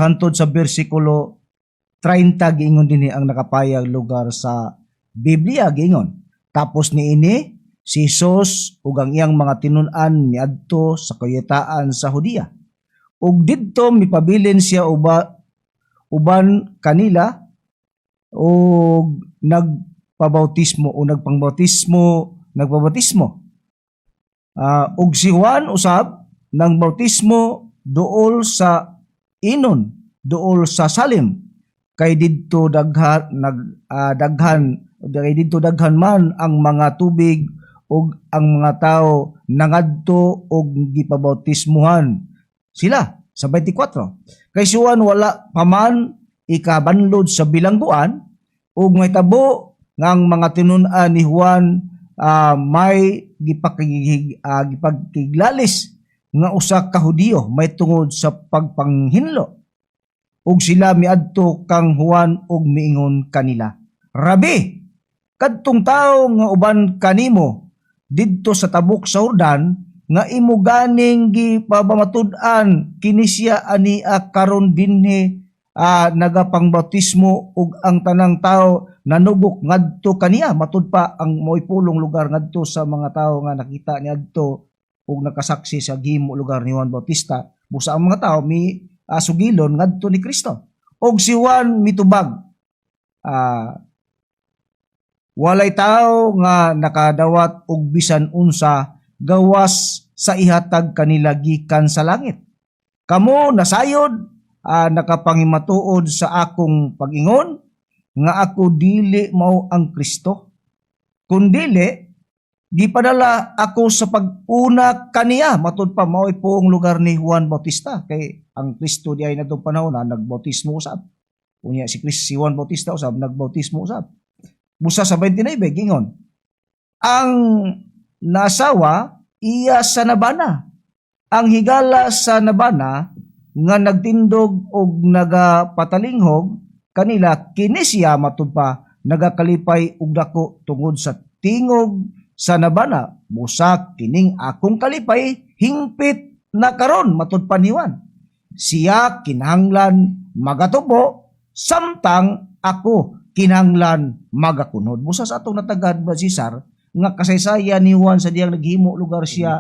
hantod sa bersikulo 30. Giingon dinhi ang nakapayag lugar sa Biblia, giingon. Tapos niini, si Jesus ug ang iyang mga tinun-an miadto sa kayataan sa Judea. Ug didto mipabilin siya uban kanila og nagpabautismo o nagpangbautismo, nagpabautismo. Ug si Juan usab nang bautismo duol sa Enon, duol sa Salim, kay didto daghan nag daghan kay didto daghan man ang mga tubig ug ang mga tao nangadto og gipabautismuhan sila. Sa 24, kay si Juan wala pa man ikabanlod sa bilangguan. Ug mahitabo nga ang mga tinun-an ni Juan may gipakiglalis nga usa ka Hudiyo may tungod sa pagpanghinlo. Ug sila miadto kang Juan ug miingon kanila, "Rabi, kadtong tawo nga uban kanimo didto sa tabok sa Jordan nga imo ganing gipabamatud-an, kini siya ania karon dinhi nagapangbautismo ug ang tanang tao nanugok ngadto kaniya." Matud pa ang mo'y pulong lugar ngadto sa mga tao nga nakita niadto ug nakasaksi sa gihimo lugar ni Juan Bautista, busa ang mga tao mi sugilon ngadto ni Kristo. Og si Juan mitubag, "Walay tao nga nakadawat og bisan unsa gawas sa ihatag kanila gikan sa langit. Kamo nasayod nakapangimatuod sa akong pag-ingon nga ako dili mao ang Kristo. Kun dili, gipadala ako sa pag-una kaniya." Matud pa mao'y puong lugar ni Juan Bautista kay ang Kristo di ay nadtong panahon na nagbautismo usab. Unya si Kristo, si Juan Bautista usab nagbautismo usab. Busa sa 29, gingon, ang nasawa iya sa nabana. Ang higala sa nabana nga nagtindog og nagapatalinghog kanila, kini siya matud pa nagakalipay og dako tungod sa tingog sa nabana. Busa kining akong kalipay hingpit na karon. Matud pa ni Juan, siya kinahanglan magatubo samtang ako kinahanglan magakunod. Busa sa atong natagad ba, Cesar, nga kasaysayan ni Juan sa diyang naghimo lugar siya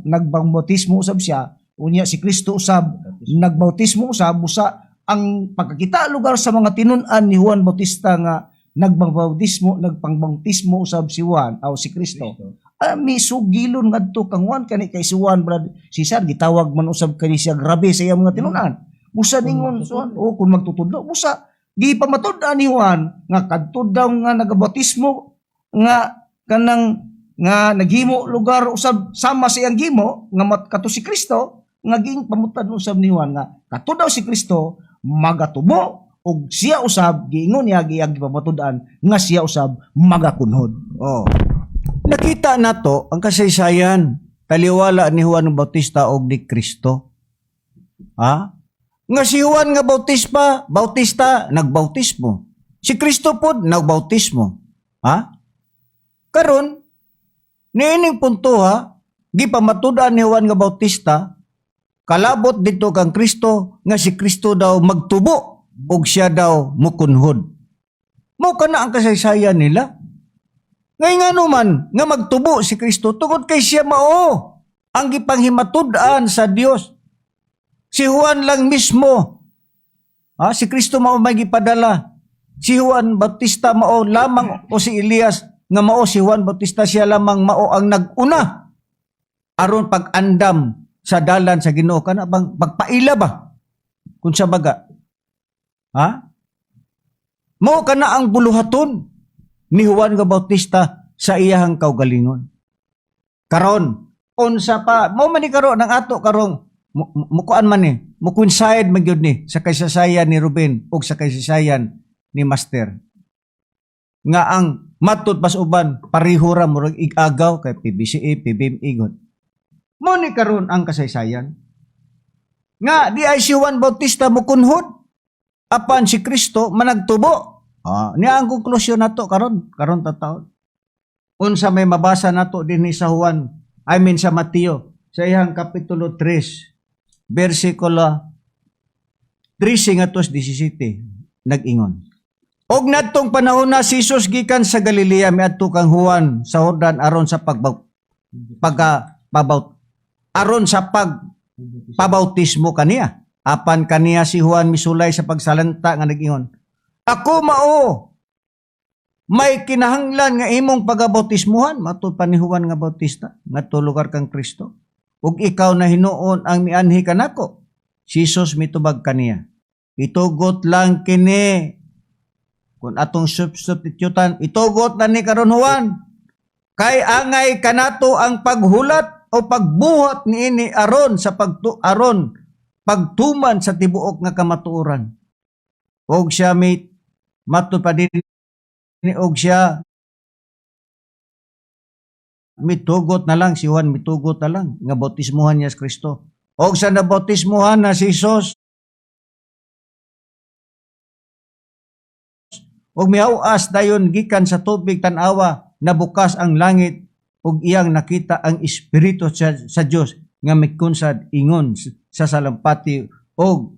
nagbautismo usab siya, unya si Kristo usab nagbautismo usab, busa Ang pagkakita lugar sa mga tinun-an ni Juan Bautista nga nagbabautismo, nagpangbautismo usab si Juan aw si Kristo. Misugilon ngadto kang Juan kani kay si Juan, Brad Cesar, gitawag man usab kani siya grabe sa iyang mga tinun-an. Busa ningon si Juan, o kung magtutudlo, busa gipamatud-an ni Juan nga kadto daw nga nagabautismo nga kanang nga naghimo lugar usab sama sa iyang gimo nga kato si Kristo nga ging pamutad usab ni Juan nga kato daw si Kristo magatubo ug siya usab giingon niya giyang gipamatud-an nga siya usab magakunhod. Oh. Nakita nato ang kasaysayan taliwala ni Juan Bautista og ni Kristo. Ha? Nga si Juan nga Bautista nagbautismo. Si Kristo pod nagbautismo. Ha? Karon niining punto ha, gipamatud-an ni Juan nga Bautista kalabot dito kang Kristo nga si Kristo daw magtubo ug siya daw mukunhod. Mao kana ang kasaysayan nila. Ngay nga man nga magtubo si Kristo tungod kay siya mao ang gipanghimatud-an sa Dios. Si Juan lang mismo. Ha, si Kristo mao may gipadala. Si Juan Bautista mao lamang o si Elias nga mao si Juan Bautista, siya lamang mao ang nag-una aron pag-andam sa dalan sa Ginoo, kana bang pagpaila ba kung sa baga. Ha? Mao kana ang buluhaton ni Juan nga Bautista sa iyahang kaugalingon. Karon, unsa pa mao man ni karon ang ato karong mukuan man ni, mo coincide man gyud ni sa kasaysayan ni Ruben ug sa kasaysayan ni Master. Nga ang matud pas uban pareho ra, murag igagaw kay PBCA, PBMA gud. Mao ni karon ang kasaysayan. Nga di ay si Juan Bautista mukunhod apan si Kristo managtubo. Ah, niya ang konklusyon nato karon, karon taon. Unsa may mabasa nato dinhi sa Juan, I mean sa Mateo, sa iyang kapitulo 3, versikulo 13 ngadto 17, nag-ingon. Og nadtong panahon na si Jesus gikan sa Galilea miadto kang Juan sa Jordan aron sa pagbaw pagka pabaut aron sa pag pabautismo kaniya. Apan kaniya si Juan misulay sa pagsalanta nga nag-ingon, "Ako mao may kinahanglan nga imong pagabautismuhan," matud pa ni Juan nga Bautista ngadto lugar kang Kristo, "ug ikaw na hinuon ang mianhi kanako?" Si Jesus mitubag kaniya, "Itugot lang kini." Kung atong substitutan, itugot na ni karon Juan kay angay kanato ang paghulat o pagbuhat niini aron sa pagtu aron pagtuman sa tibuok nga kamatuoran. Og siya may matud pa din og siya mitugot na lang, si Juan mitugot na lang nga bautismuhan niya si Kristo. Og sa nabautismuhan na si Jesus og mihaw-as dayon gikan sa tubig, tan-awa, nabukas ang langit ug iyang nakita ang espiritu sa Dios nga mikunsad ingon sa salampati og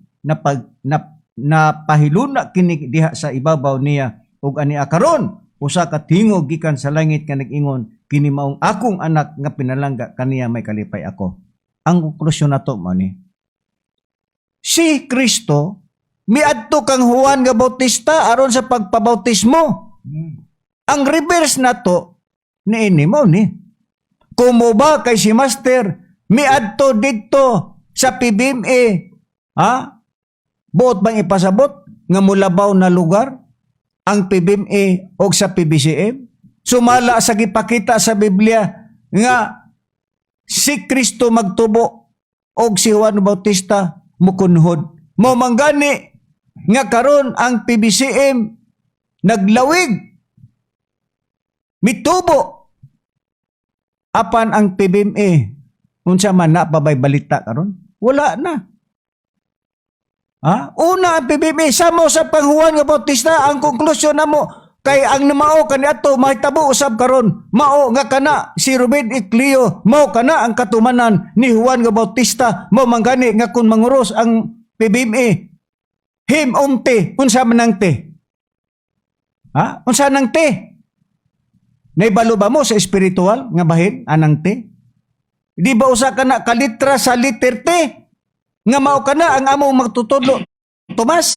napahiluna kini diha sa ibabaw niya. Ug ani karon usa ka tingog gikan sa langit nga nag-ingon, "Kini maong akong anak nga pinalangga, kaniya may kalipay ako." Ang konklusyon nato mo ni si Kristo miadto kang Juan nga Bautista aron sa pagpabautismo. Ang reverse nato niini mo ni. Kumo ba kay si Master miadto didto sa PBMA, ha? Buot bang ipasabot nga mulabaw na lugar ang PBMA o sa PBCM? Sumala sa gipakita sa Biblia nga si Kristo magtubo og si Juan Bautista mukunhod. Mo manggani nga karon ang PBCM naglawig, mitubo, apan ang PBMA unsa man na pa bay balita karon? Wala na. Ha? Una ang PBMA samo sa pang Juan nga Bautista. Ang konklusyon namo kay ang namao kaniadto mahitabo usab karon mao nga kana si Ruben Ecleo mao kana ang katumanan ni Juan nga Bautista. Mao manggani nga kung manguros ang PBMA him umte, unsa man ang te? Ha, unsa nang te? Naibalo ba mo sa espiritual nga bahin anang te? Di ba usa ka na kalitra sa liter T nga mao kana ang among magtutudlo? Tomas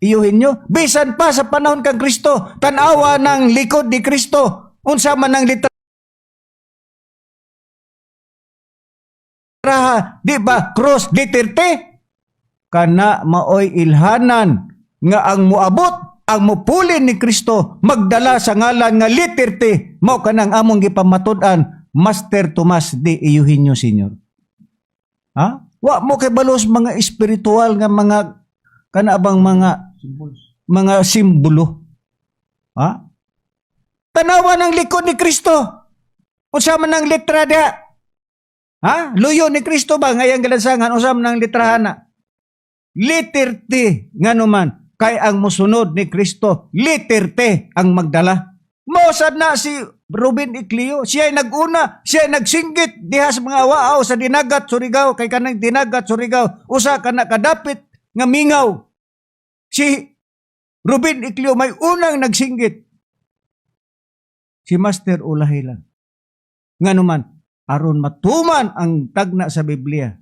Eugenio. Bisan pa sa panahon kang Kristo, tan-awa ng likod ni Kristo. Unsa man ang litraha, di ba? Cross letter T. Kana maoy ilhanan nga ang muabot, ang mupulin ni Kristo, magdala sa ngalan nga letter T, mao kanang among gipamatud-an, Master Tomas de Eugenio Senior. Ha? Wa mo kay balos mga espiritual nga mga kana bang mga Symbols. Mga simbolo. Ha? Tanawa ng likod ni Kristo. Unsa man ang letra diha? Ha? Luyo ni Kristo ba ngayang galansangan, unsa man ang litrahan na? Letter T, ngano man kay ang musunod ni Kristo, letter T ang magdala. Mosad na si Ruben Ecleo, siya ay nag-una, siya ay nagsinggit diha sa mga awaaw sa Dinagat, Surigao, kay kanang Dinagat, Surigao, usa ka na kadapit nga mingaw. Si Ruben Ecleo may unang nagsinggit. Si Master ulahi lang. Ngano man, aron matuman ang tagna sa Biblia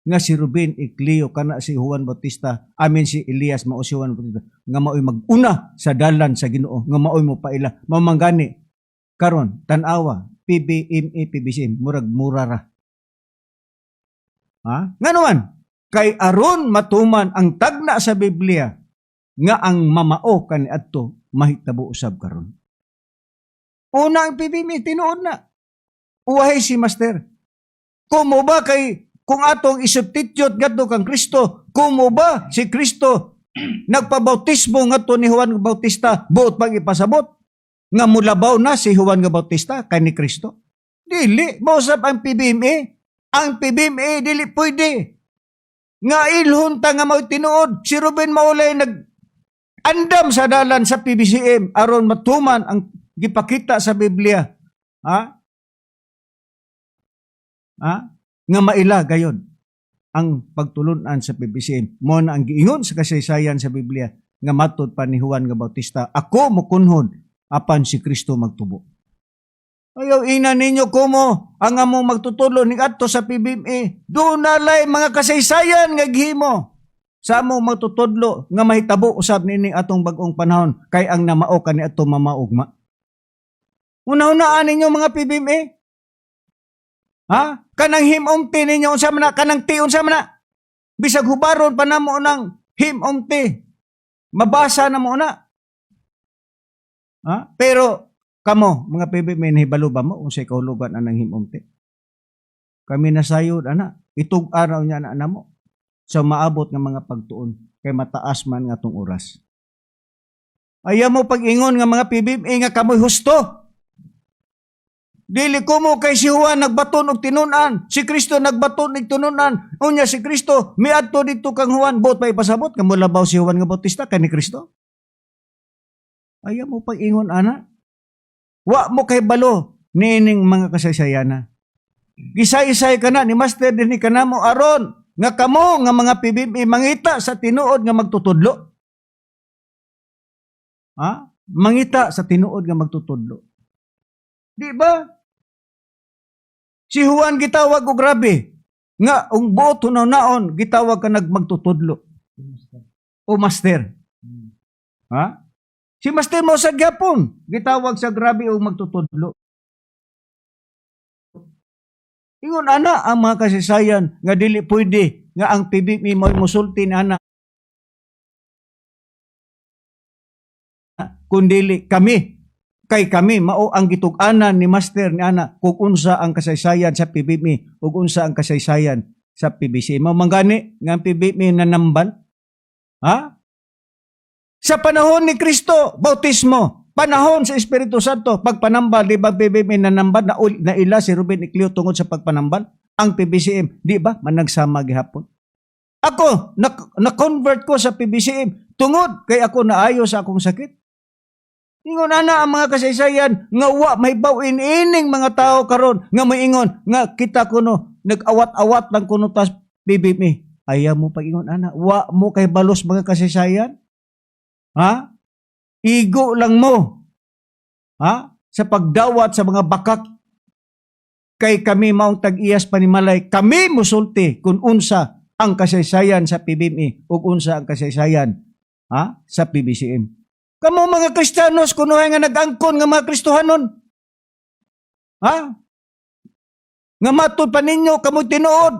nga si Ruben Ecleo kana si Juan Bautista, amin si Elias mao si Juan Bautista nga maoy mag-una sa dalan sa Ginoo, nga maoy mopaila. Mao man gani karon tan-awa PBMA, PBCM, murag mura ra. Ha, ngano man kay aron matuman ang tagna sa Biblia nga ang mamao kaniadto mahitabo usab karon. Una ang PBMA, tinuod na. Uwahay si Master. Kumo ba kay kung atong isubstitute ngadto kang Kristo, kumo ba si Kristo nagpabautismo ngadto ni Juan Bautista, buot pang ipasabot nga mulabaw na si Juan nga Bautista kay ni Kristo? Dili, mausap ang PBMA. Ang PBMA dili pwede nga ilhon ta nga mao tinuod. Si Ruben Maulay nag andam sa dalan sa PBCM aron matuman ang gipakita sa Biblia. Ha? Ha? Nga maila gayon ang pagtulunan sa PBCM. Mo na ang giingon sa kasaysayan sa Biblia nga matod pa ni Juan nga Bautista, "Ako mukunhod apan si Kristo magtubo." Ayaw ina ninyo kumo ang among magtutulo ni adto sa PBMA. Doon lay mga kasaysayan nga gihimo sa among magtutudlo nga mahitabo usab niini atong bag-ong panahon kay ang namao kani ato mamaugma. Una-unaan ninyo, mga PBMA. Ha? Kanang himong ti ninyo, unsa man na, kanang ti, unsa man na. Bisag hubaron pa namo ng himong ti. Mabasa na mo na. Ha? Pero kamo mga PBMA, nahibalo ba mo unsay kahulugan anang himong ti? Kami nasayod ana, itug araw niya na namo sa maabot nga mga pagtuon kay mataas man nga atong oras. Ayaw mo pag-ingon nga mga PBMA nga kamoy husto. Dili ko mo kay si Juan nagbaton og tinun-an, si Kristo nagbaton og tinun-an. Unya si Kristo miadto didto kang Juan, buot pa ipasabot nga molabaw si Juan nga Bautista kay ni Kristo. Ayaw mo pag-ingon ana. Wa mo kay balo niining mga kasaysayana. Gisay-isay ka na ni Master dinhi kanamo aron nga kamo nga mga PBMA mangita sa tinuod nga magtutudlo. Ha? Mangita sa tinuod nga magtutudlo. Di ba? Si Juan gitawag og grabe nga ang buot hunaw-naon gitawag ka nagmagtutudlo o master. Ha? Si Master mo sa gyapon gitawag sa grabe og magtutudlo. Ingon ana ang mga kasaysayan nga dili pwede nga ang PBP mo musulti na ana kun dili kami, kay kami mao ang gitug-anan ni Master ni ana kung unsa ang kasaysayan sa PBP ug unsa ang kasaysayan sa PBC. Mao man gani nga ang PBP nanambal. Ha? Sa panahon ni Kristo, bautismo. Panahon sa Espiritu Santo, pagpanambal, di ba PBM nanambal, na ila si Ruben Ecleo tungod sa pagpanambal? Ang PBCM, di ba? Managsama gihapon. Ako, na-convert ko sa PBCM tungod kay ako naayo sa akong sakit. Ingon ana ang mga kasaysayan nga wa may bawin ining mga tao karon nga moingon nga kita kuno nag-awat-awat lang kuno tas PBM. Ayaw mo pag-ingon ana, wa mo kay balos mga kasaysayan. Ha? Igo lang mo. Ha? Sa pagdawat sa mga bakak kay kami maong tag-iyas panimalay, kami musulti kung unsa Ang kasaysayan sa PBMA ug unsa ang kasaysayan, ha, sa PBCM. Kamo mga Kristiyanos kunuhay nga nag-angkon nga mga Kristohanon. Ha? Nga matud pa ninyo kamo tinuod.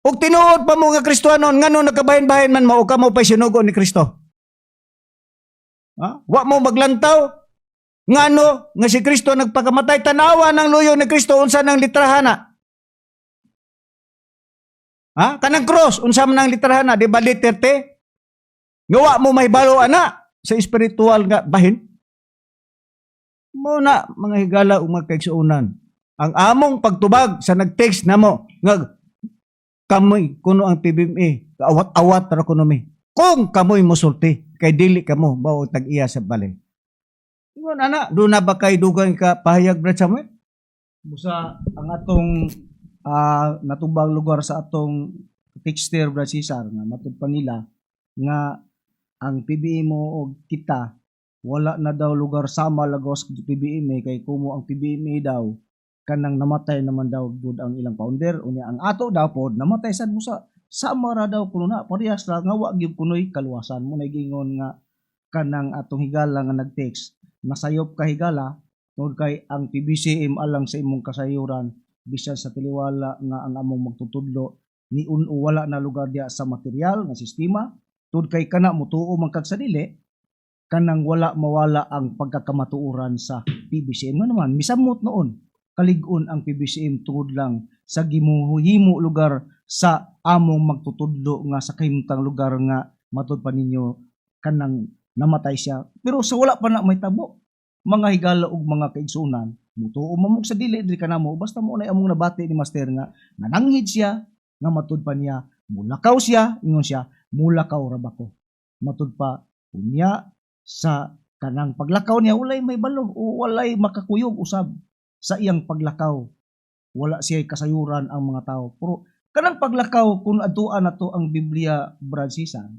Ug tinuod pa mo nga Kristohanon, ngano nagkabahin-bahin man mo o kamo pa'y sinugo ni Kristo? Ha? Wa mo maglantaw? Ngano nga si Kristo nagpakamatay, tanawa ng luyo ni Kristo, unsa nang litrahana? Ha? Kanang cross, unsa man ang litrahana, di ba letter T? Nga wa mo mahibalo ana sa espiritual nga bahin. Mo na, mga higala ug mga kaigsuonan. Ang among pagtubag sa nag-text namo nga kamoy kuno ang PBMA, awat-awat ra kuno mi. Kung kamoy mosulti kay dili kamo mao tag-iya sa balay. Ingon ana, do na ba kay dugay ka pahayag, Brad Samuel? Busa ang atong natubang lugar sa atong texter, Brad Cesar, nga matud pa nila nga ang PBM mo og kita wala na daw lugar sama lagos PBMA, kay kumo ang PBMA daw kanang namatay naman daw gud ang ilang founder, unya ang ato daw pod namatay sad mo sa sama ra daw kuno na, parehas ra nga wa gyud kunoy kaluwasan. Mo na gingon nga kanang atong higala nga nag-text, nasayop ka, higala, tungod kay ang PBCM alang sa imong kasayuran, bisan sa taliwala nga ang among magtutudlo ni uno wala na lugar diya sa material nga sistema, tungod kay kana mutuo man kag sa dili, kanang wala mawala ang pagkakamatuoran sa PBCM. Nga naman misamot noon kalig-on ang PBCM tungod lang sa gimuhimo lugar sa among magtutudlo nga sa kahimtang lugar nga matud pa ninyo kanang namatay siya. Pero sa wala pa na may tabo, mga higala ug mga kaigsunan, mutuo man mo sa dili, dili kanamo, basta mo na among nabati ni Master nga nananghid siya nga matud pa niya mulakaw siya, ingon siya, "Mulakaw ra ba ko?" Matud pa unya sa kanang paglakaw niya walay may balo o walay makakuyog usab sa iyang paglakaw. Wala siya kasayuran ang mga tao. Pero kanang paglakaw, kung adtuan nato ang Biblia, Brad Cesar,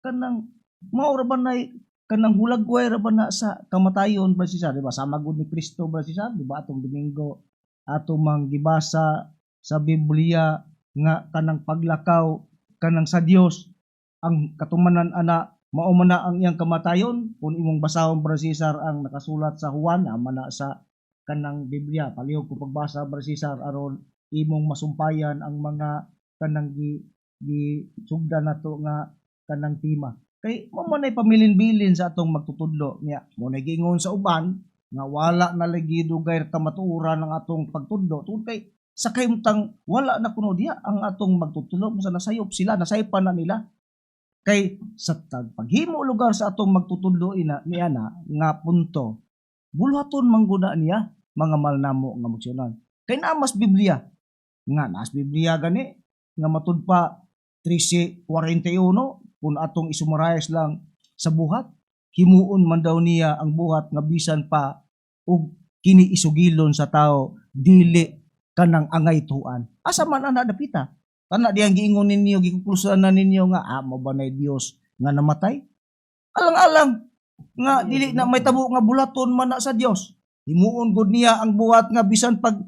kanang mao ra ba nay kanang hulagway ra ba na sa kamatayon, Brad Cesar, di ba? Sama gud ni Kristo, Brad Cesar, di ba? Atong Domingo ato mang gibasa sa Biblia nga kanang paglakaw kanang sa Dios, ang katumanan ana mao man na ang iyang kamatayon. Kung imong basahon, Brad Cesar, ang nakasulat sa Juan, ama na sa kanang Biblia, palihog ko pagbasa, Brad Cesar, aron imong masumpayan ang mga kanang gi gi sugdan nato nga kanang tema, kay mao man ay pamilin-bilin sa atong magtutudlo niya. Mo na giingon sa uban nga wala na lagi dugay kamatuoran ang atong pagtudlo tungod kay sa kahimtang wala na kuno diya ang atong magtutudlo kung sa nasayop sila, nasaypan na nila, kay sa paghimo lugar sa atong magtutudlo ina niya na nga punto, buluhaton mangguna niya, mga malnamo nga magsyonan, kay naa mas Biblia nga naas Biblia gani nga matud pa 13:41, kung atong isummarize lang sa buhat, himuon man daw niya ang buhat nga bisan pa og kini isugilon sa tao, dili kanang angay tuan. Asa man ana dapita kana diyang giingon ninyo, gikonklusan na ninyo nga mao ba nay Dios nga namatay? Alang-alang nga dili na may tabo nga bulaton man na sa Dios. Himuon gud niya ang buhat nga bisan pag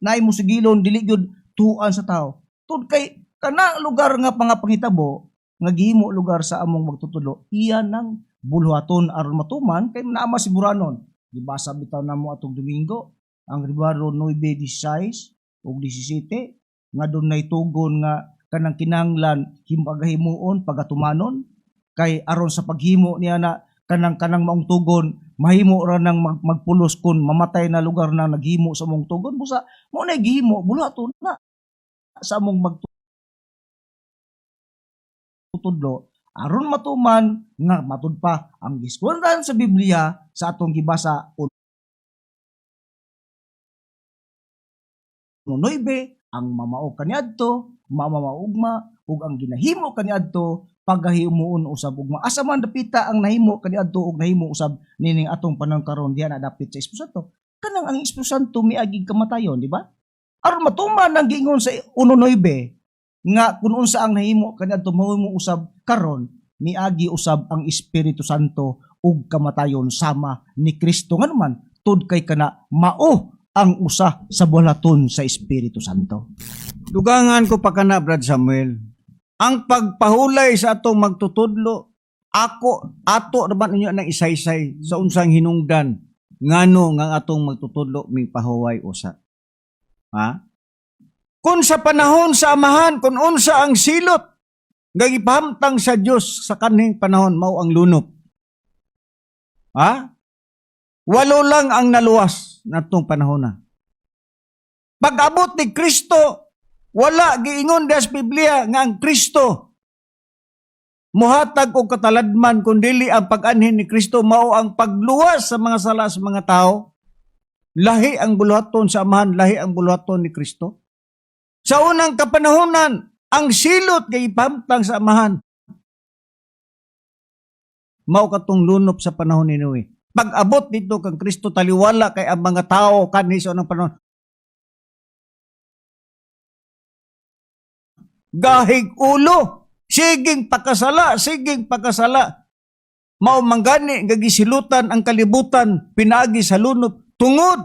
naay mo sugilon, dili gyud tuan sa tao, tud kay kana lugar nga pangitabo nga gihimo lugar sa among magtutudlo, iya nang buluhaton aron matuman, kay naa siguranon. Gibasa bitaw namo atong Domingo ang Hebreo 9:16 ug 17 nga dunay tugon nga kanang kinahanglan pagahimuon, pagatumanon, kay aron sa paghimo niya na kanang maong tugon, mahimo ra nang magpulos kun mamatay na lugar na naghimo sa mong tugon. Busa mo na gihimo buluhaton na sa among magtutudlo aron matuman nga matud pa ang giskundan sa Biblia sa atong gibasa 1:9, ang mamao kaniadto mamamaugma ug ang ginahimo kaniadto pagahimuon usab ugma. Asa man dapita ang nahimo kaniadto ug nahimo usab nining atong panahon karon diha na dapit sa Espiritu Santo? Kanang ang Espiritu Santo miagig kamatayon, di ba? Aron matuman ang giingon sa 1:9 nga kung unsa ang nahimo kaniadto mahimo usab karon, miagi usab ang Espiritu Santo ug kamatayon sama ni Kristo. Nganuman tud kay kana mao ang usa sa buhaton sa Espiritu Santo. Dugangan ko pa kana, Brad Samuel. Ang pagpahulay sa atong magtutudlo, ako ato naman ninyo nang isaysay sa unsang hinungdan ngano nga ang atong magtutudlo mipahuway usa. Ha? Kung sa panahon sa amahan, kung unsa ang silot nga gipahamtang sa Dios sa kanhing panahon, mao ang lunop. Ha? Walo lang ang naluwas natong panahon na. Pag-abot ni Kristo, wala giingon diha sa Biblia nga ang Kristo muhatag og kataladman, kun dili ang pag-anhin ni Kristo mao ang pagluwas sa mga sala sa mga tao. Lahi ang buluhaton sa Amahan, lahi ang buluhaton ni Kristo. Sa unang kapanahonan, ang silot kay ipahamtang sa Amahan mao katong lunop sa panahon ni Noe. Pag-abot dito kang Kristo, taliwala kay ang mga tao kanhi sa unang panahon gahig ulo, siging pakasala, siging pakasala. Mao manggani nga gisilutan ang kalibutan pinaagi sa lunop tungod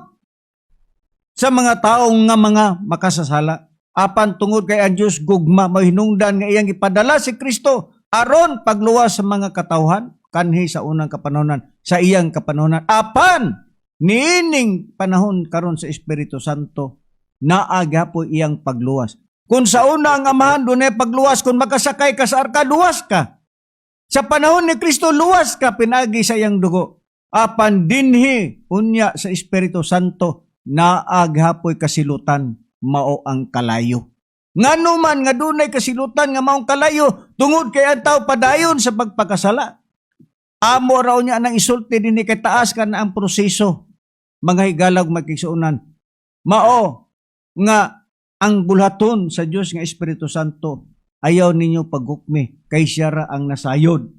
sa mga taong nga mga makasasala. Apan tungod kay ang Dios gugma, mahinungdan nga iyang ipadala si Kristo aron pagluwas sa mga katawhan kanhi sa unang kapanahonan, sa iyang kapanahonan. Apan niining panahon karon sa Espiritu Santo, naa gyapoy iyang pagluwas. Kung sa una ang Amahan dunay pagluwas, kung makasakay ka sa arka, luwas ka. Sa panahon ni Kristo, luwas ka pinaagi sa iyang dugo. Apan dinhi unya sa Espiritu Santo, naa gyapoy kasilutan, mao ang kalayo. Ngano man nga dunay kasilutan nga maong kalayo? Tungod kay ang tao padayon sa pagpakasala. Amo raw niya nang isulti dinhi kay taas ka na ang proseso. Mga higalag magkigsuonan. Mao nga ang bulhaton sa Dios nga Espiritu Santo, ayaw ninyo paghukmi kay siya ra ang nasayod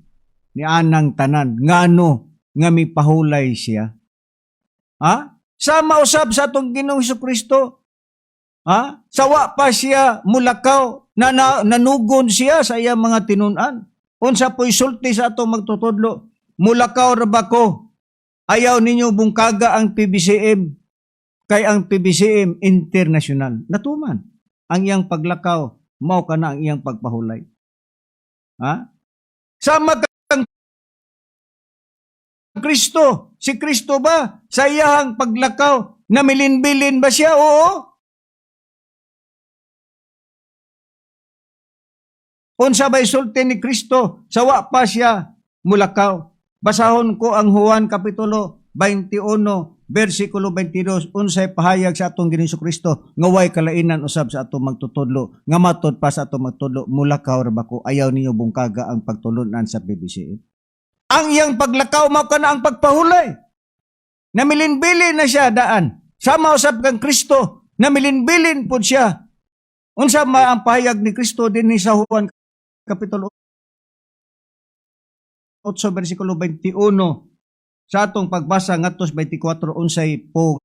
ni anang tanan ngano nga mipahulay siya. Ha? Sama usab sa atong Ginoong Kristo. Ha? Sawa pa siya mulakaw na nanugon siya sa iyang mga tinun-an. Unsa po'y sulti sa atong magtutudlo? "Mulakaw ra ba ko? Ayaw ninyo bungkaga ang PBCM kay ang PBCM international." Natuman ang iyang paglakaw, mao kana ang iyang pagpahulay. Ha? Sama kang Kristo. Si Kristo ba sa iyang paglakaw, namilinbilin ba siya? Oo. Unsa ba'y sulti ni Kristo sawa pa siya mulakaw? Basahon ko ang Juan Kapitulo 21 versikulo 22, unsay pahayag sa atong Ginoong Kristo nga way kalainan usab sa atong magtutudlo, nga matud pa sa atong magtudlo, "Mulakaw ra ba ko? Ayaw ninyo bungkaga ang pagtulunan sa PBCM." Ang iyang paglakaw mao kana ang pagpahulay. Namilinbilin na siya daan. Sama usab kang Kristo, namilinbilin pud siya. Unsa ma ang pahayag ni Kristo dinhi sa Juan Kapitulo 8 versikulo 21 sa atong pagbasa ngadto sa 24? Unsay po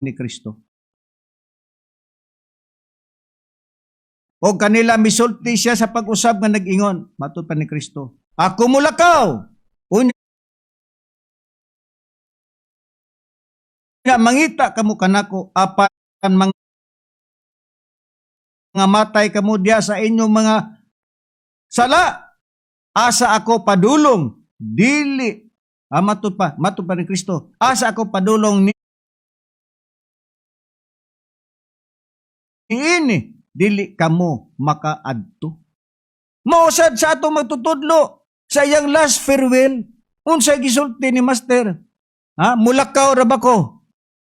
ni Kristo? O kanila misulti siya sa pag-usab nga nag-ingon, matud pa ni Kristo, "Ako mulakaw. Unya mangita kamo kanako, apan mga matay kamo diya sa inyong mga sala. Asa ako padulong, dili," matud pa ni Kristo, "asa ako padulong ni ini, dili kamo makaadto." Mausad sa atong magtutudlo sa iyang last farewell, unsay gisulti ni Master? Ha? "Mulakaw ra ba ko?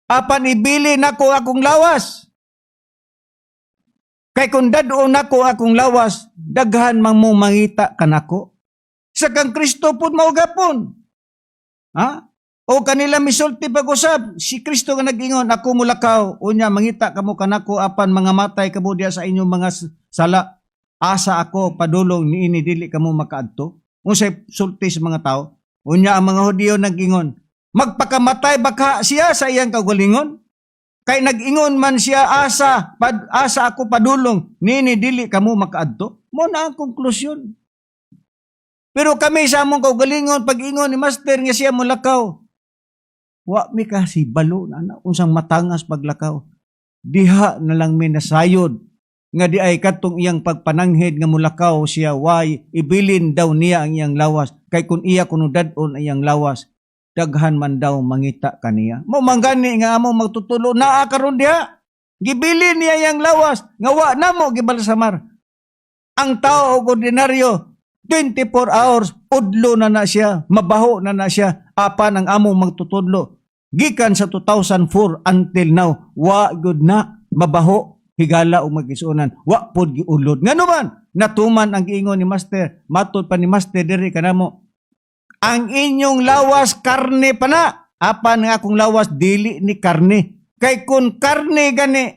Apan ibili nako akong lawas. Kay kung dad-on nako akong lawas, daghan man mo mangita kanako." Sa kang Kristo pud mao gapon. Ha? O kanila misulti pag-usab, si Kristo nga nag-ingon, "Ako mulakaw, unya mangita kamo kanako, apan mga matay kamo diya sa inyong mga sala. Asa ako padulong niini, dili kamo makaadto." Unsay sulti sa mga tao? Unya ang mga Hudiyo nag-ingon, "Magpakamatay baka siya sa iyang kaugalingon? Kay nag-ingon man siya, asa ako padulong, niini dili kamo makaadto." Mo na ang konklusyon. Pero kami sa among kaugalingon, pag-ingon ni Master nga siya molakaw, wa mi kasi balo na na unsang matangas paglakaw. Diha na lang mi nasayod nga di ay katong iyang pagpananghid nga mulakaw siya, way ibilin daw niya ang iyang lawas, kay kun iya kuno dad-on ang iyang lawas, daghan man daw mangita kaniya. Mao man gani nga among magtutulo naa karon diha, gibilin niya iyang lawas nga wa namo gibalsamar. Ang tao og ordinaryo, 24 hours udlo na na siya, mabaho na na siya, apan ang among magtutudlo gikan sa 2004 until now, wa gud na mabaho, higala og magisuonan, wa pod giulod. Ngano man natuman ang giingon ni Master? Matod pa ni Master diri kanamo, "Ang inyong lawas karne pa na, apan nga akong lawas dili ni karne." Kay kun karne gani,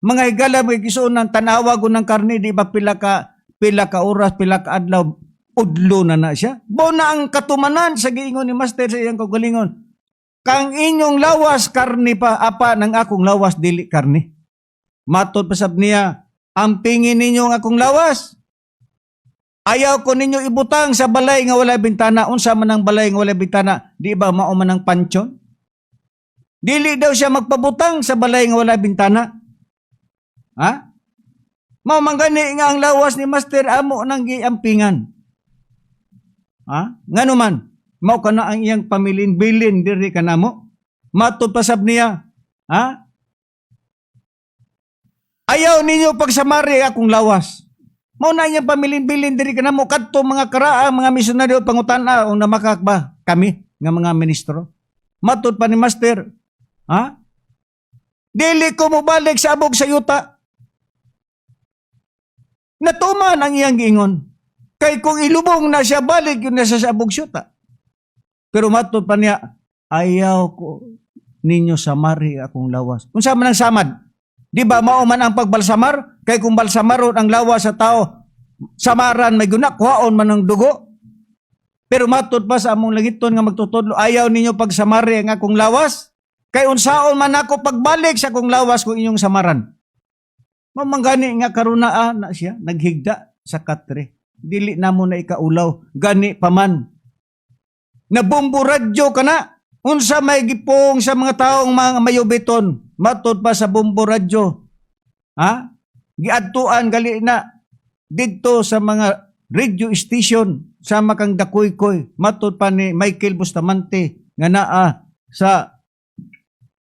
mga higala, mga igsuonan, tanawa ko ng karne, di ba pila ka oras, pila ka adlaw, udlo na na siya? Mao na ang katumanan sa giingon ni Master sa iyang kaugalingon, "Kang inyong lawas karne pa, apan ang akong lawas dili karne." Matod pa sab niya, "Ampingin ninyo ang akong lawas. Ayaw ko ninyo ibutang sa balay nga wala bintana." Unsa man ang balay nga wala bintana? Di ba mao man ang pansyon? Dili daw siya magpabutang sa balay nga wala bintana. Ha? Mao man gani nga ang lawas ni Master amo nang giampingan. Ha? Ngano man? Mao kana ang iyang pamilin-bilin diri kanamo. Matod pa sab niya, ha? "Ayaw ninyo pagsamari akong lawas." Mao na iyang pamilin-bilin diri kanamo kadto mga karaa mga misyonaryo, pangutan-a kung namakak ba kami nga mga ministro. Matod pa ni Master, ha? "Dili ko mobalik sa abog sa yuta." Natuman ang iyang giingon. Kay kung ilubong na siya, balik yun na siya sa abog sa yuta. Pero matod pa niya, "Ayaw ko ninyo samari akong lawas." Kung man ang samad, di ba mao man ang pagbalsamar? Kay kung balsamaron ang lawas sa tao, samaran may guna, kuhaon man ang dugo. Pero matod pa sa among langiton nga magtutudlo, "Ayaw ninyo pagsamari ang akong lawas. Kay unsaon man ako pagbalik sa akong lawas kung inyong samaran?" Mao man gani nga karunaa na siya, naghigda sa katre. Dili na mo na ikaulaw, gani pa man. Nabombo radyo ka na. Unsa may gipong sa mga taong mga mayubiton, matod pa sa Bombo Radyo. Ha? Giadtuan gali na didto sa mga radio station sama kang Dakuykoy, matod pa ni Michael Bustamante nga naa sa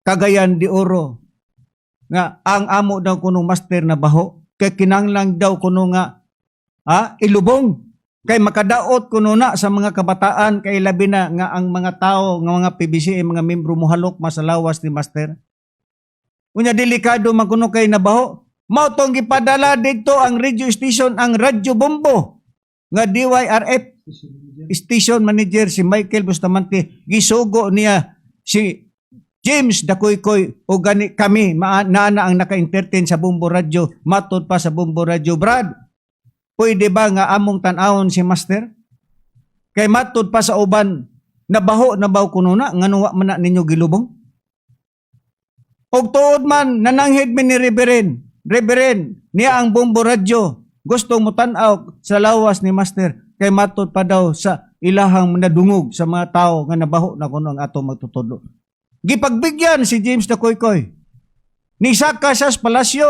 Cagayan de Oro, nga ang amo daw kunong Master na baho kay kinanglang daw kuno nga ilubong kay makadaot kuno na sa mga kabataan, kay labi na nga ang mga tao nga mga PBC, mga membro, mohalok masalawas ni Master. Unya delikado man kuno kay nabaho. Mao tong gipadala didto ang radio station, ang Radyo Bombo nga DYRF station manager si Michael Bustamante, gisugo niya si James Dakuykoy o gani kami naa na ang naka-entertain sa Bombo Radyo. Matod pa sa Bombo Radyo, "Brad, pwede ba nga among tan-awon si Master? Kay matod pa sa uban, nabaho na baw kuno na, ngano wa man na ninyo gilubong?" Og tuod man, nananghid mi ni Reverend. Reverend, niya ang Bombo Radyo. Gusto mo tan-aw sa lawas ni Master. Kay matod pa daw sa ilahang nadungog sa mga tao nga nabaho na kuno ang ato magtutudlo. Gipagbigyan si James Dakoykoy. Nisaka siya sa palasyo.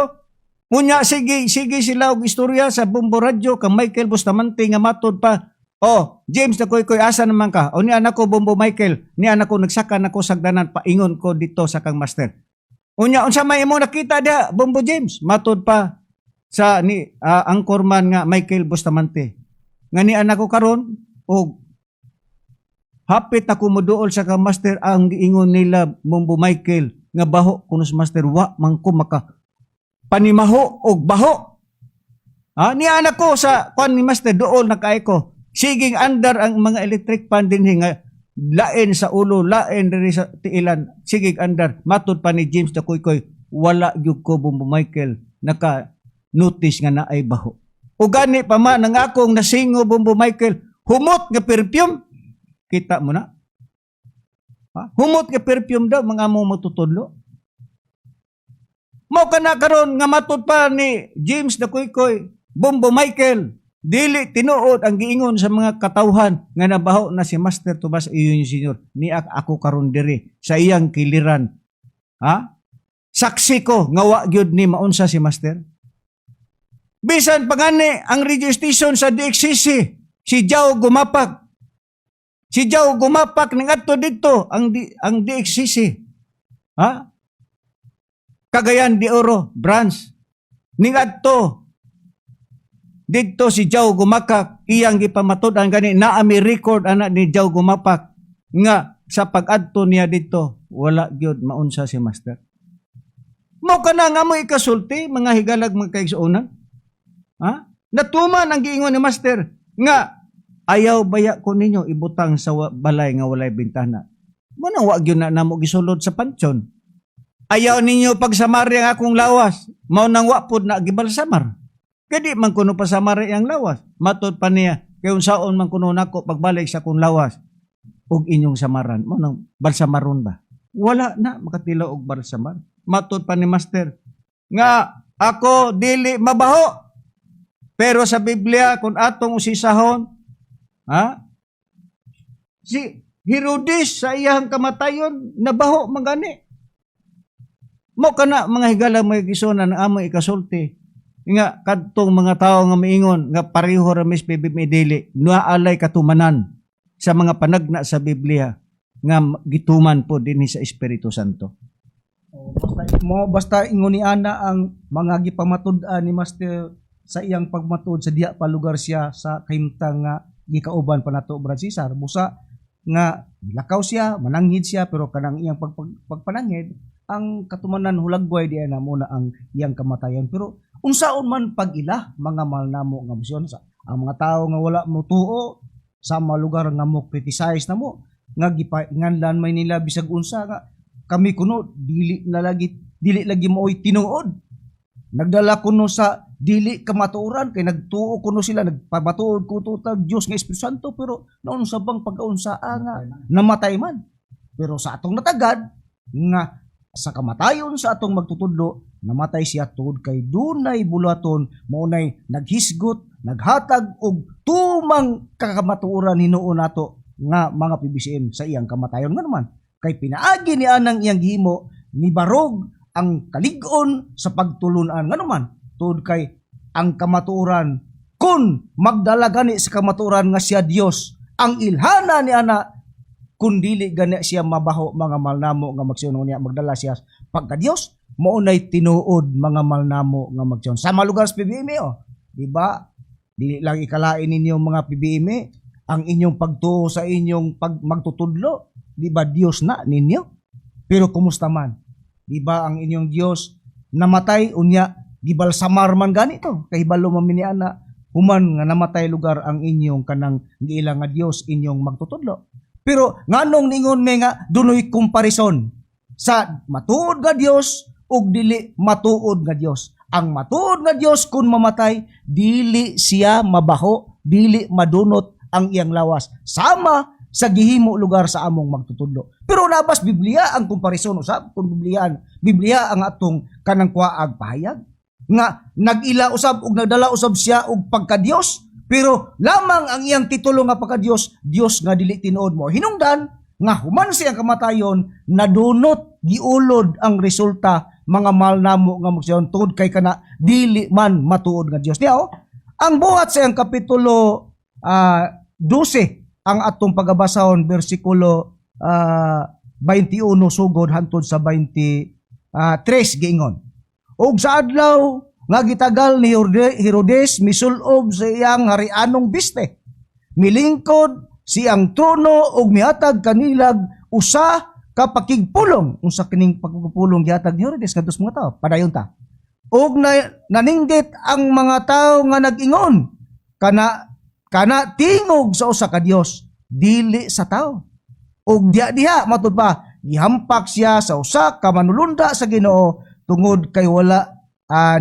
Unya sige sige sila og istorya sa Bombo Radyo kang Michael Bustamante nga matod pa, "Oh, James Dakoykoy, asa naman ka?" "O, niya ko, Bombo Michael, niya ko, nagsaka nako sagdanan, paingon ko dito sa kang Master." "Unya unsa may imo nakita diha, Bombo James?" Matod pa sa ni anchorman nga Michael Bustamante nga ni anak ko karon og hapit ako moduol sa kang Master, ang giingon nila, Bombo Michael, nga baho kuno sa Master, wa man ko maka panimaho og baho. Ha, ni anak ko sa kwan ni Master, duol na kay ko. Siging andar ang mga electric fan dinhi nga lain sa ulo, lain diri sa tiilan. Siging andar. Matod pa ni James Dakuykoy, "Wala gyud ko, Bombo Michael, naka notice nga naay baho." O gani pa man ang akong nasingo, Bombo Michael, humot nga perfume. Kita mo na. Ha? Humot nga perfume daw mga mo matutudlo. Mao kana karon nga matod pa ni James Dakuykoy, Bombo Michael, Dili tinuod ang giingon sa mga katawhan nga nabaho na si Master Tomas Eugenio Senior. Ni ako karon diri sa iyang kiliran. Ha? Saksi ko nga wa gyud ni maunsa si Master. Bisan pa gani ang radio station sa DXCC, si Jao Gumapak. Si Jao Gumapak ning adto didto ang DXCC. Ha? Cagayan de Oro branch. Ning adto didto si Jao Gumapak, iyang gipamatud-an gani naa mi record ana ni Jao Gumapak nga sa pag-adto niya didto wala gyud maunsa si Master. Mao kana nga mo ikasulti, mga higalag, mga kaigsuonan. Ha? Natuman ang giingon ni Master nga ayaw baya ko ninyo ibutang sa balay nga walay bintana. Mao na wa gyud na namo gisulod sa pansyon. Ayaw ninyo pagsamari ang akong lawas. Mao nang wa pod na gibalsamar. Kay di man kuno pasamari ang lawas. Matod pa niya, kay unsaon man kuno nako pagbalik sa akong lawas ug inyong samaran. Mao nang balsamaron ba? Wala na makatilaw og balsamar. Matod pa ni Master nga ako dili mabaho. Pero sa Biblia, kung atong usisahon, ha? Si Herodes sa iyang kamatayon nabaho man gani. Mao kana, mga higala, mga kaigsuonan, ang among ikasulti nga kadtong mga tawo nga miingon nga pareho ra mis PBMA, dili naalay katumanan sa mga panagna sa Biblia nga gituman po dinhi sa Espiritu Santo. Oh, basta mo basta ingon ni ana ang mga gipamatud-an ni Master sa iyang pagmatuod sa diha pa lugar siya sa kahimtang nga gikauban pa nato, Brad Cesar, busa nga lakaw siya, mananghid siya, pero kanang iyang pagpananghid ang katumanan hulagway di na muna ang iyang kamatayon. Pero unsaon man pag-ila, mga mahal namo nga misyon, sa ang mga tao nga wala mo tuo sa mga lugar nga mo criticize na mo nga gipainganlan may nila bisag unsa nga kami kuno dili na lagi, dili lagi maoy tinuod, nagdala kuno sa dili kamatuoran, kay nagtuo kuno sila, nagpamatuod kuno tag Dios nga Espiritu Santo, pero naunsa bang pagkaunsaa nga namatay man? Pero sa atong natagad nga sa kamatayon sa atong magtutudlo, namatay siya tungod kay dunay buluhaton, maunay naghisgot, naghatag og tumang kakamatuoran hinuon nato nga mga PBCM sa iyang kamatayon. Nga naman kay pinaagi ni anang iyang gihimo, ni barog ang kalig-on sa pagtulunan. Nga naman tungod kay ang kamatuoran, kun magdala gani sa kamatuoran nga siya Dios, ang ilhana ni ana kun dili gani siya mabaho, mga malnamo nga magsiyon, niya magdala siya pagka Dios, mao nay tinuod, mga malnamo nga magsiyon. Sa mga lugar sa PBMA, oh, di ba? Dili lang ikalain ninyo, mga PBMA, ang inyong pagtuo sa inyong pag magtutudlo. Di ba Dios na ninyo? Pero kumusta man, di ba ang inyong Dios namatay, unya gibalsamar man ganito? Kahibalo man mi ni ana human nga namatay lugar ang inyong kanang giila nga Dios, inyong magtutudlo. Pero nganong ningon mi nga dunoy comparison sa matuod nga Dios ug dili matuod nga Dios? Ang matuod nga Dios, kun mamatay, dili siya mabaho, dili madunot ang iyang lawas sama sa gihimo lugar sa among magtutudlo. Pero nabas Biblia ang komparison usab, kung Biblia ang atong kanang kuaag pahayag nga nag-ila usab ug nagdala usab siya og pagka-Dios, pero lamang ang iyang titulo nga pagka-Dios, Dios nga dili tinuod mo. Hinungdan nga human siyang kamatayon, nadunot, giulod ang resulta, mga mahal namo nga magsiyon, tungod kay kana dili man matuod nga Dios. Niya oh, ang Buhat sa iyang kapitulo 12 ang atong pagabasahon, bersikulo 21 sugod hantod sa 23, giingon: "Og sa adlaw nga gitagal ni Herodes misulob sa iyang harianong biste, milingkod siyang trono ug mihatag kanilag usa ka pakigpulong." Unsa kining pagpupulong gihatag ni Herodes kadto sa mga tao? Padayon ta. "Ug na, naninggit ang mga tawo nga nag-ingon, 'Kana kana tingog sa usa ka Dios, dili sa tao.' Ug diha diha," matud pa, "gihampak siya sa usa ka manulunda sa Ginoo tungod kay wala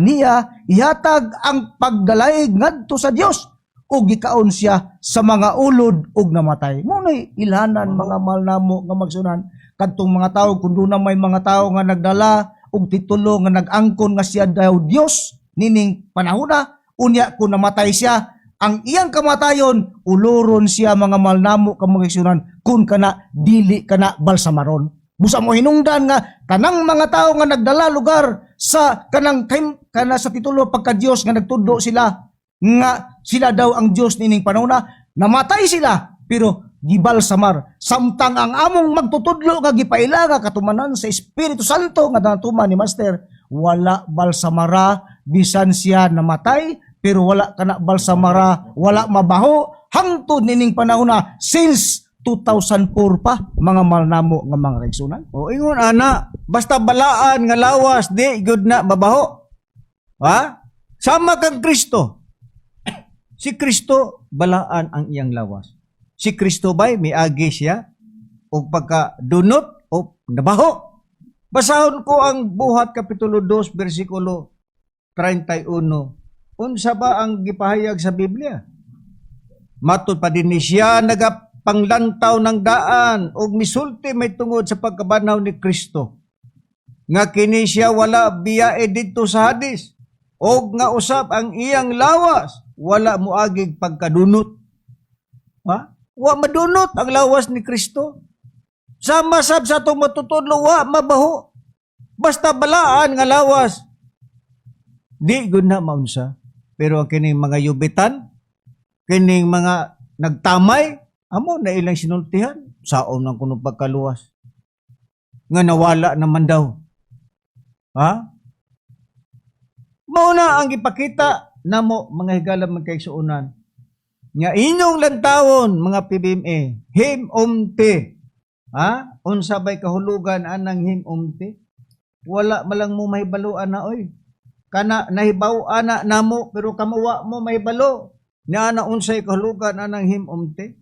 niya ihatag ang pagdalaig ngadto sa Dios, ug gikaon siya sa mga ulod ug namatay." Mao nay ilhanan, mga mahal namo nga magsunan, kadtong mga tawo, kun duna may mga tawo nga nagdala og titulo nga nag-angkon nga siya daw Dios nining panahona, unya kun namatay siya. Ang iyang kamatayon, uloron siya, mga mahal namo ka mga kaigsuonan, kung kana dili kana balsamaron. Busa mo hinungdan nga kanang mga tao nga nagdala lugar sa kanang kana sa titulo pagka Dios nga nagtudlo sila nga sila daw ang Dios nining panahon, namatay sila pero gibalsamar, samtang ang among magtutudlo nga gipaila nga katumanan sa Espiritu Santo nga natuman ni Master, wala balsamara. Bisan siya namatay pero wala kana balsamara, wala mabaho hangtod nining panahon na since 2004 pa, mga mahal namo nga mga kaigsuonan. O ingon ana, basta balaan nga lawas, di gud na mabaho. Ha? Sama kang Kristo. Si Kristo balaan ang iyang lawas. Si Kristo bay miagi siya og pagka dunot o nabaho. Basahon ko ang Buhat kapitulo 2 bersikulo 31. Unsa ba ang gipahayag sa Biblia? Matod pa din ni siya nagapanglantaw ng daan ug misulti may tungod sa pagkabanhaw ni Kristo. Nga kini siya wala biyae didto sa Hades og nga usab ang iyang lawas wala moagig pagkadunot. Ha? Wa madunot ang lawas ni Kristo. Sama sab sa atong matutudlo, wa mabaho. Basta balaan nga lawas. Di gud na maunsa. Pero ang kining mga yubitan, kining mga nagtamay, amo na ilang sinultihan. Saon ang kuno pagkaluwas? Nga nawala naman daw. Ha? Mao na ang gipakita namo, mga higala, mga kaigsuonan. Nga inyong lantawon, mga PBMA, him umti. Ha? Unsa bay kahulugan anang him umti? Wala malang mo mahibaluan na, oy. Kana nahibaw ana namo pero kamo wa mo mahibalo. Nia na unsay kahulugan anang him umti?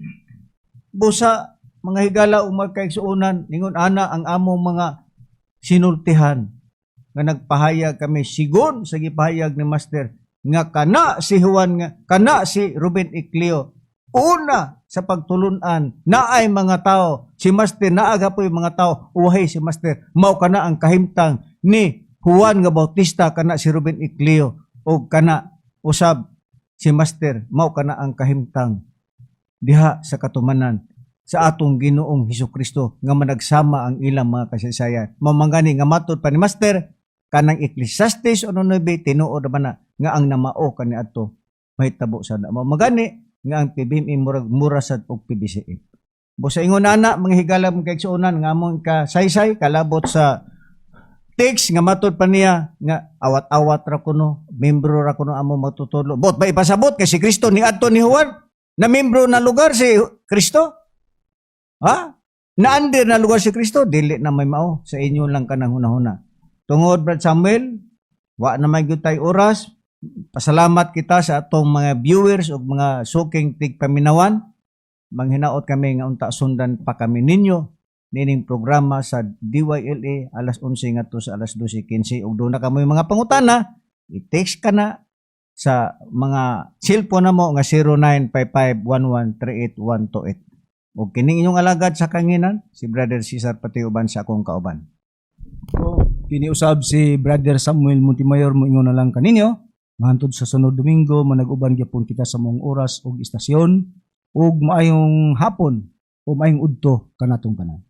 Busa, mga higala ug mga kaigsuonan, ningon ana ang among mga sinultihan nga nagpahayag kami sigon sa gipahayag ni Master nga kana si Juan, nga kana si Ruben Ecleo una sa pagtulunan naay mga tao, si Master naa gapoy mga tao, uwahay si Master, mao kana ang kahimtang ni Juan nga Bautista, kana si Ruben Ecleo og kana usab si Master, mao kana ang kahimtang diha sa katumanan sa atong Ginoong Hesus Kristo nga managsama ang ilang mga kasaysayan. Mao man gani nga matod pa ni Master kanang Ecclesiastes 1:9, tinuod naman na nga ang namao kaniadto mahitabo sa na. Mao man gani nga ang PBMA murag mura sad og PBCM. Busa ingon ana, mga higala, mga kaigsuonan, nga among kasaysay kalabot sa text nga matod pa niya nga awat-awat ra kuno, membro ra kuno amo magtutudlo. Bot ba ipasabot kay si Kristo ni adto ni Juan na membro na lugar si Kristo? Ha? Naandir na lugar si Kristo? Dili na may mao, sa inyo lang kanang hunahuna. Tungod, Brad Samuel, wa na may gyud tay oras. Pasalamat kita sa atong mga viewers ug mga suking tigpaminawan. Manghinaot kami nga unta sundan pa kami ninyo nining programa sa DYLA alas 11 ngadto sa alas 12:15, ug duna kamoy mga pangutana, i-text ka na sa mga cellphone namo nga 0955-1138128. Ug kining inyong alagad sa kanginan, si Brother Cesar Pati, uban sa akong kauban. Kini usab si Brother Samuel Montimayor, moingon na lang kaninyo mahantod sa sunod Domingo, manag-uban gyapon kita sa maong oras ug istasyon, ug maayong hapon o maayong udto kanatong tanan.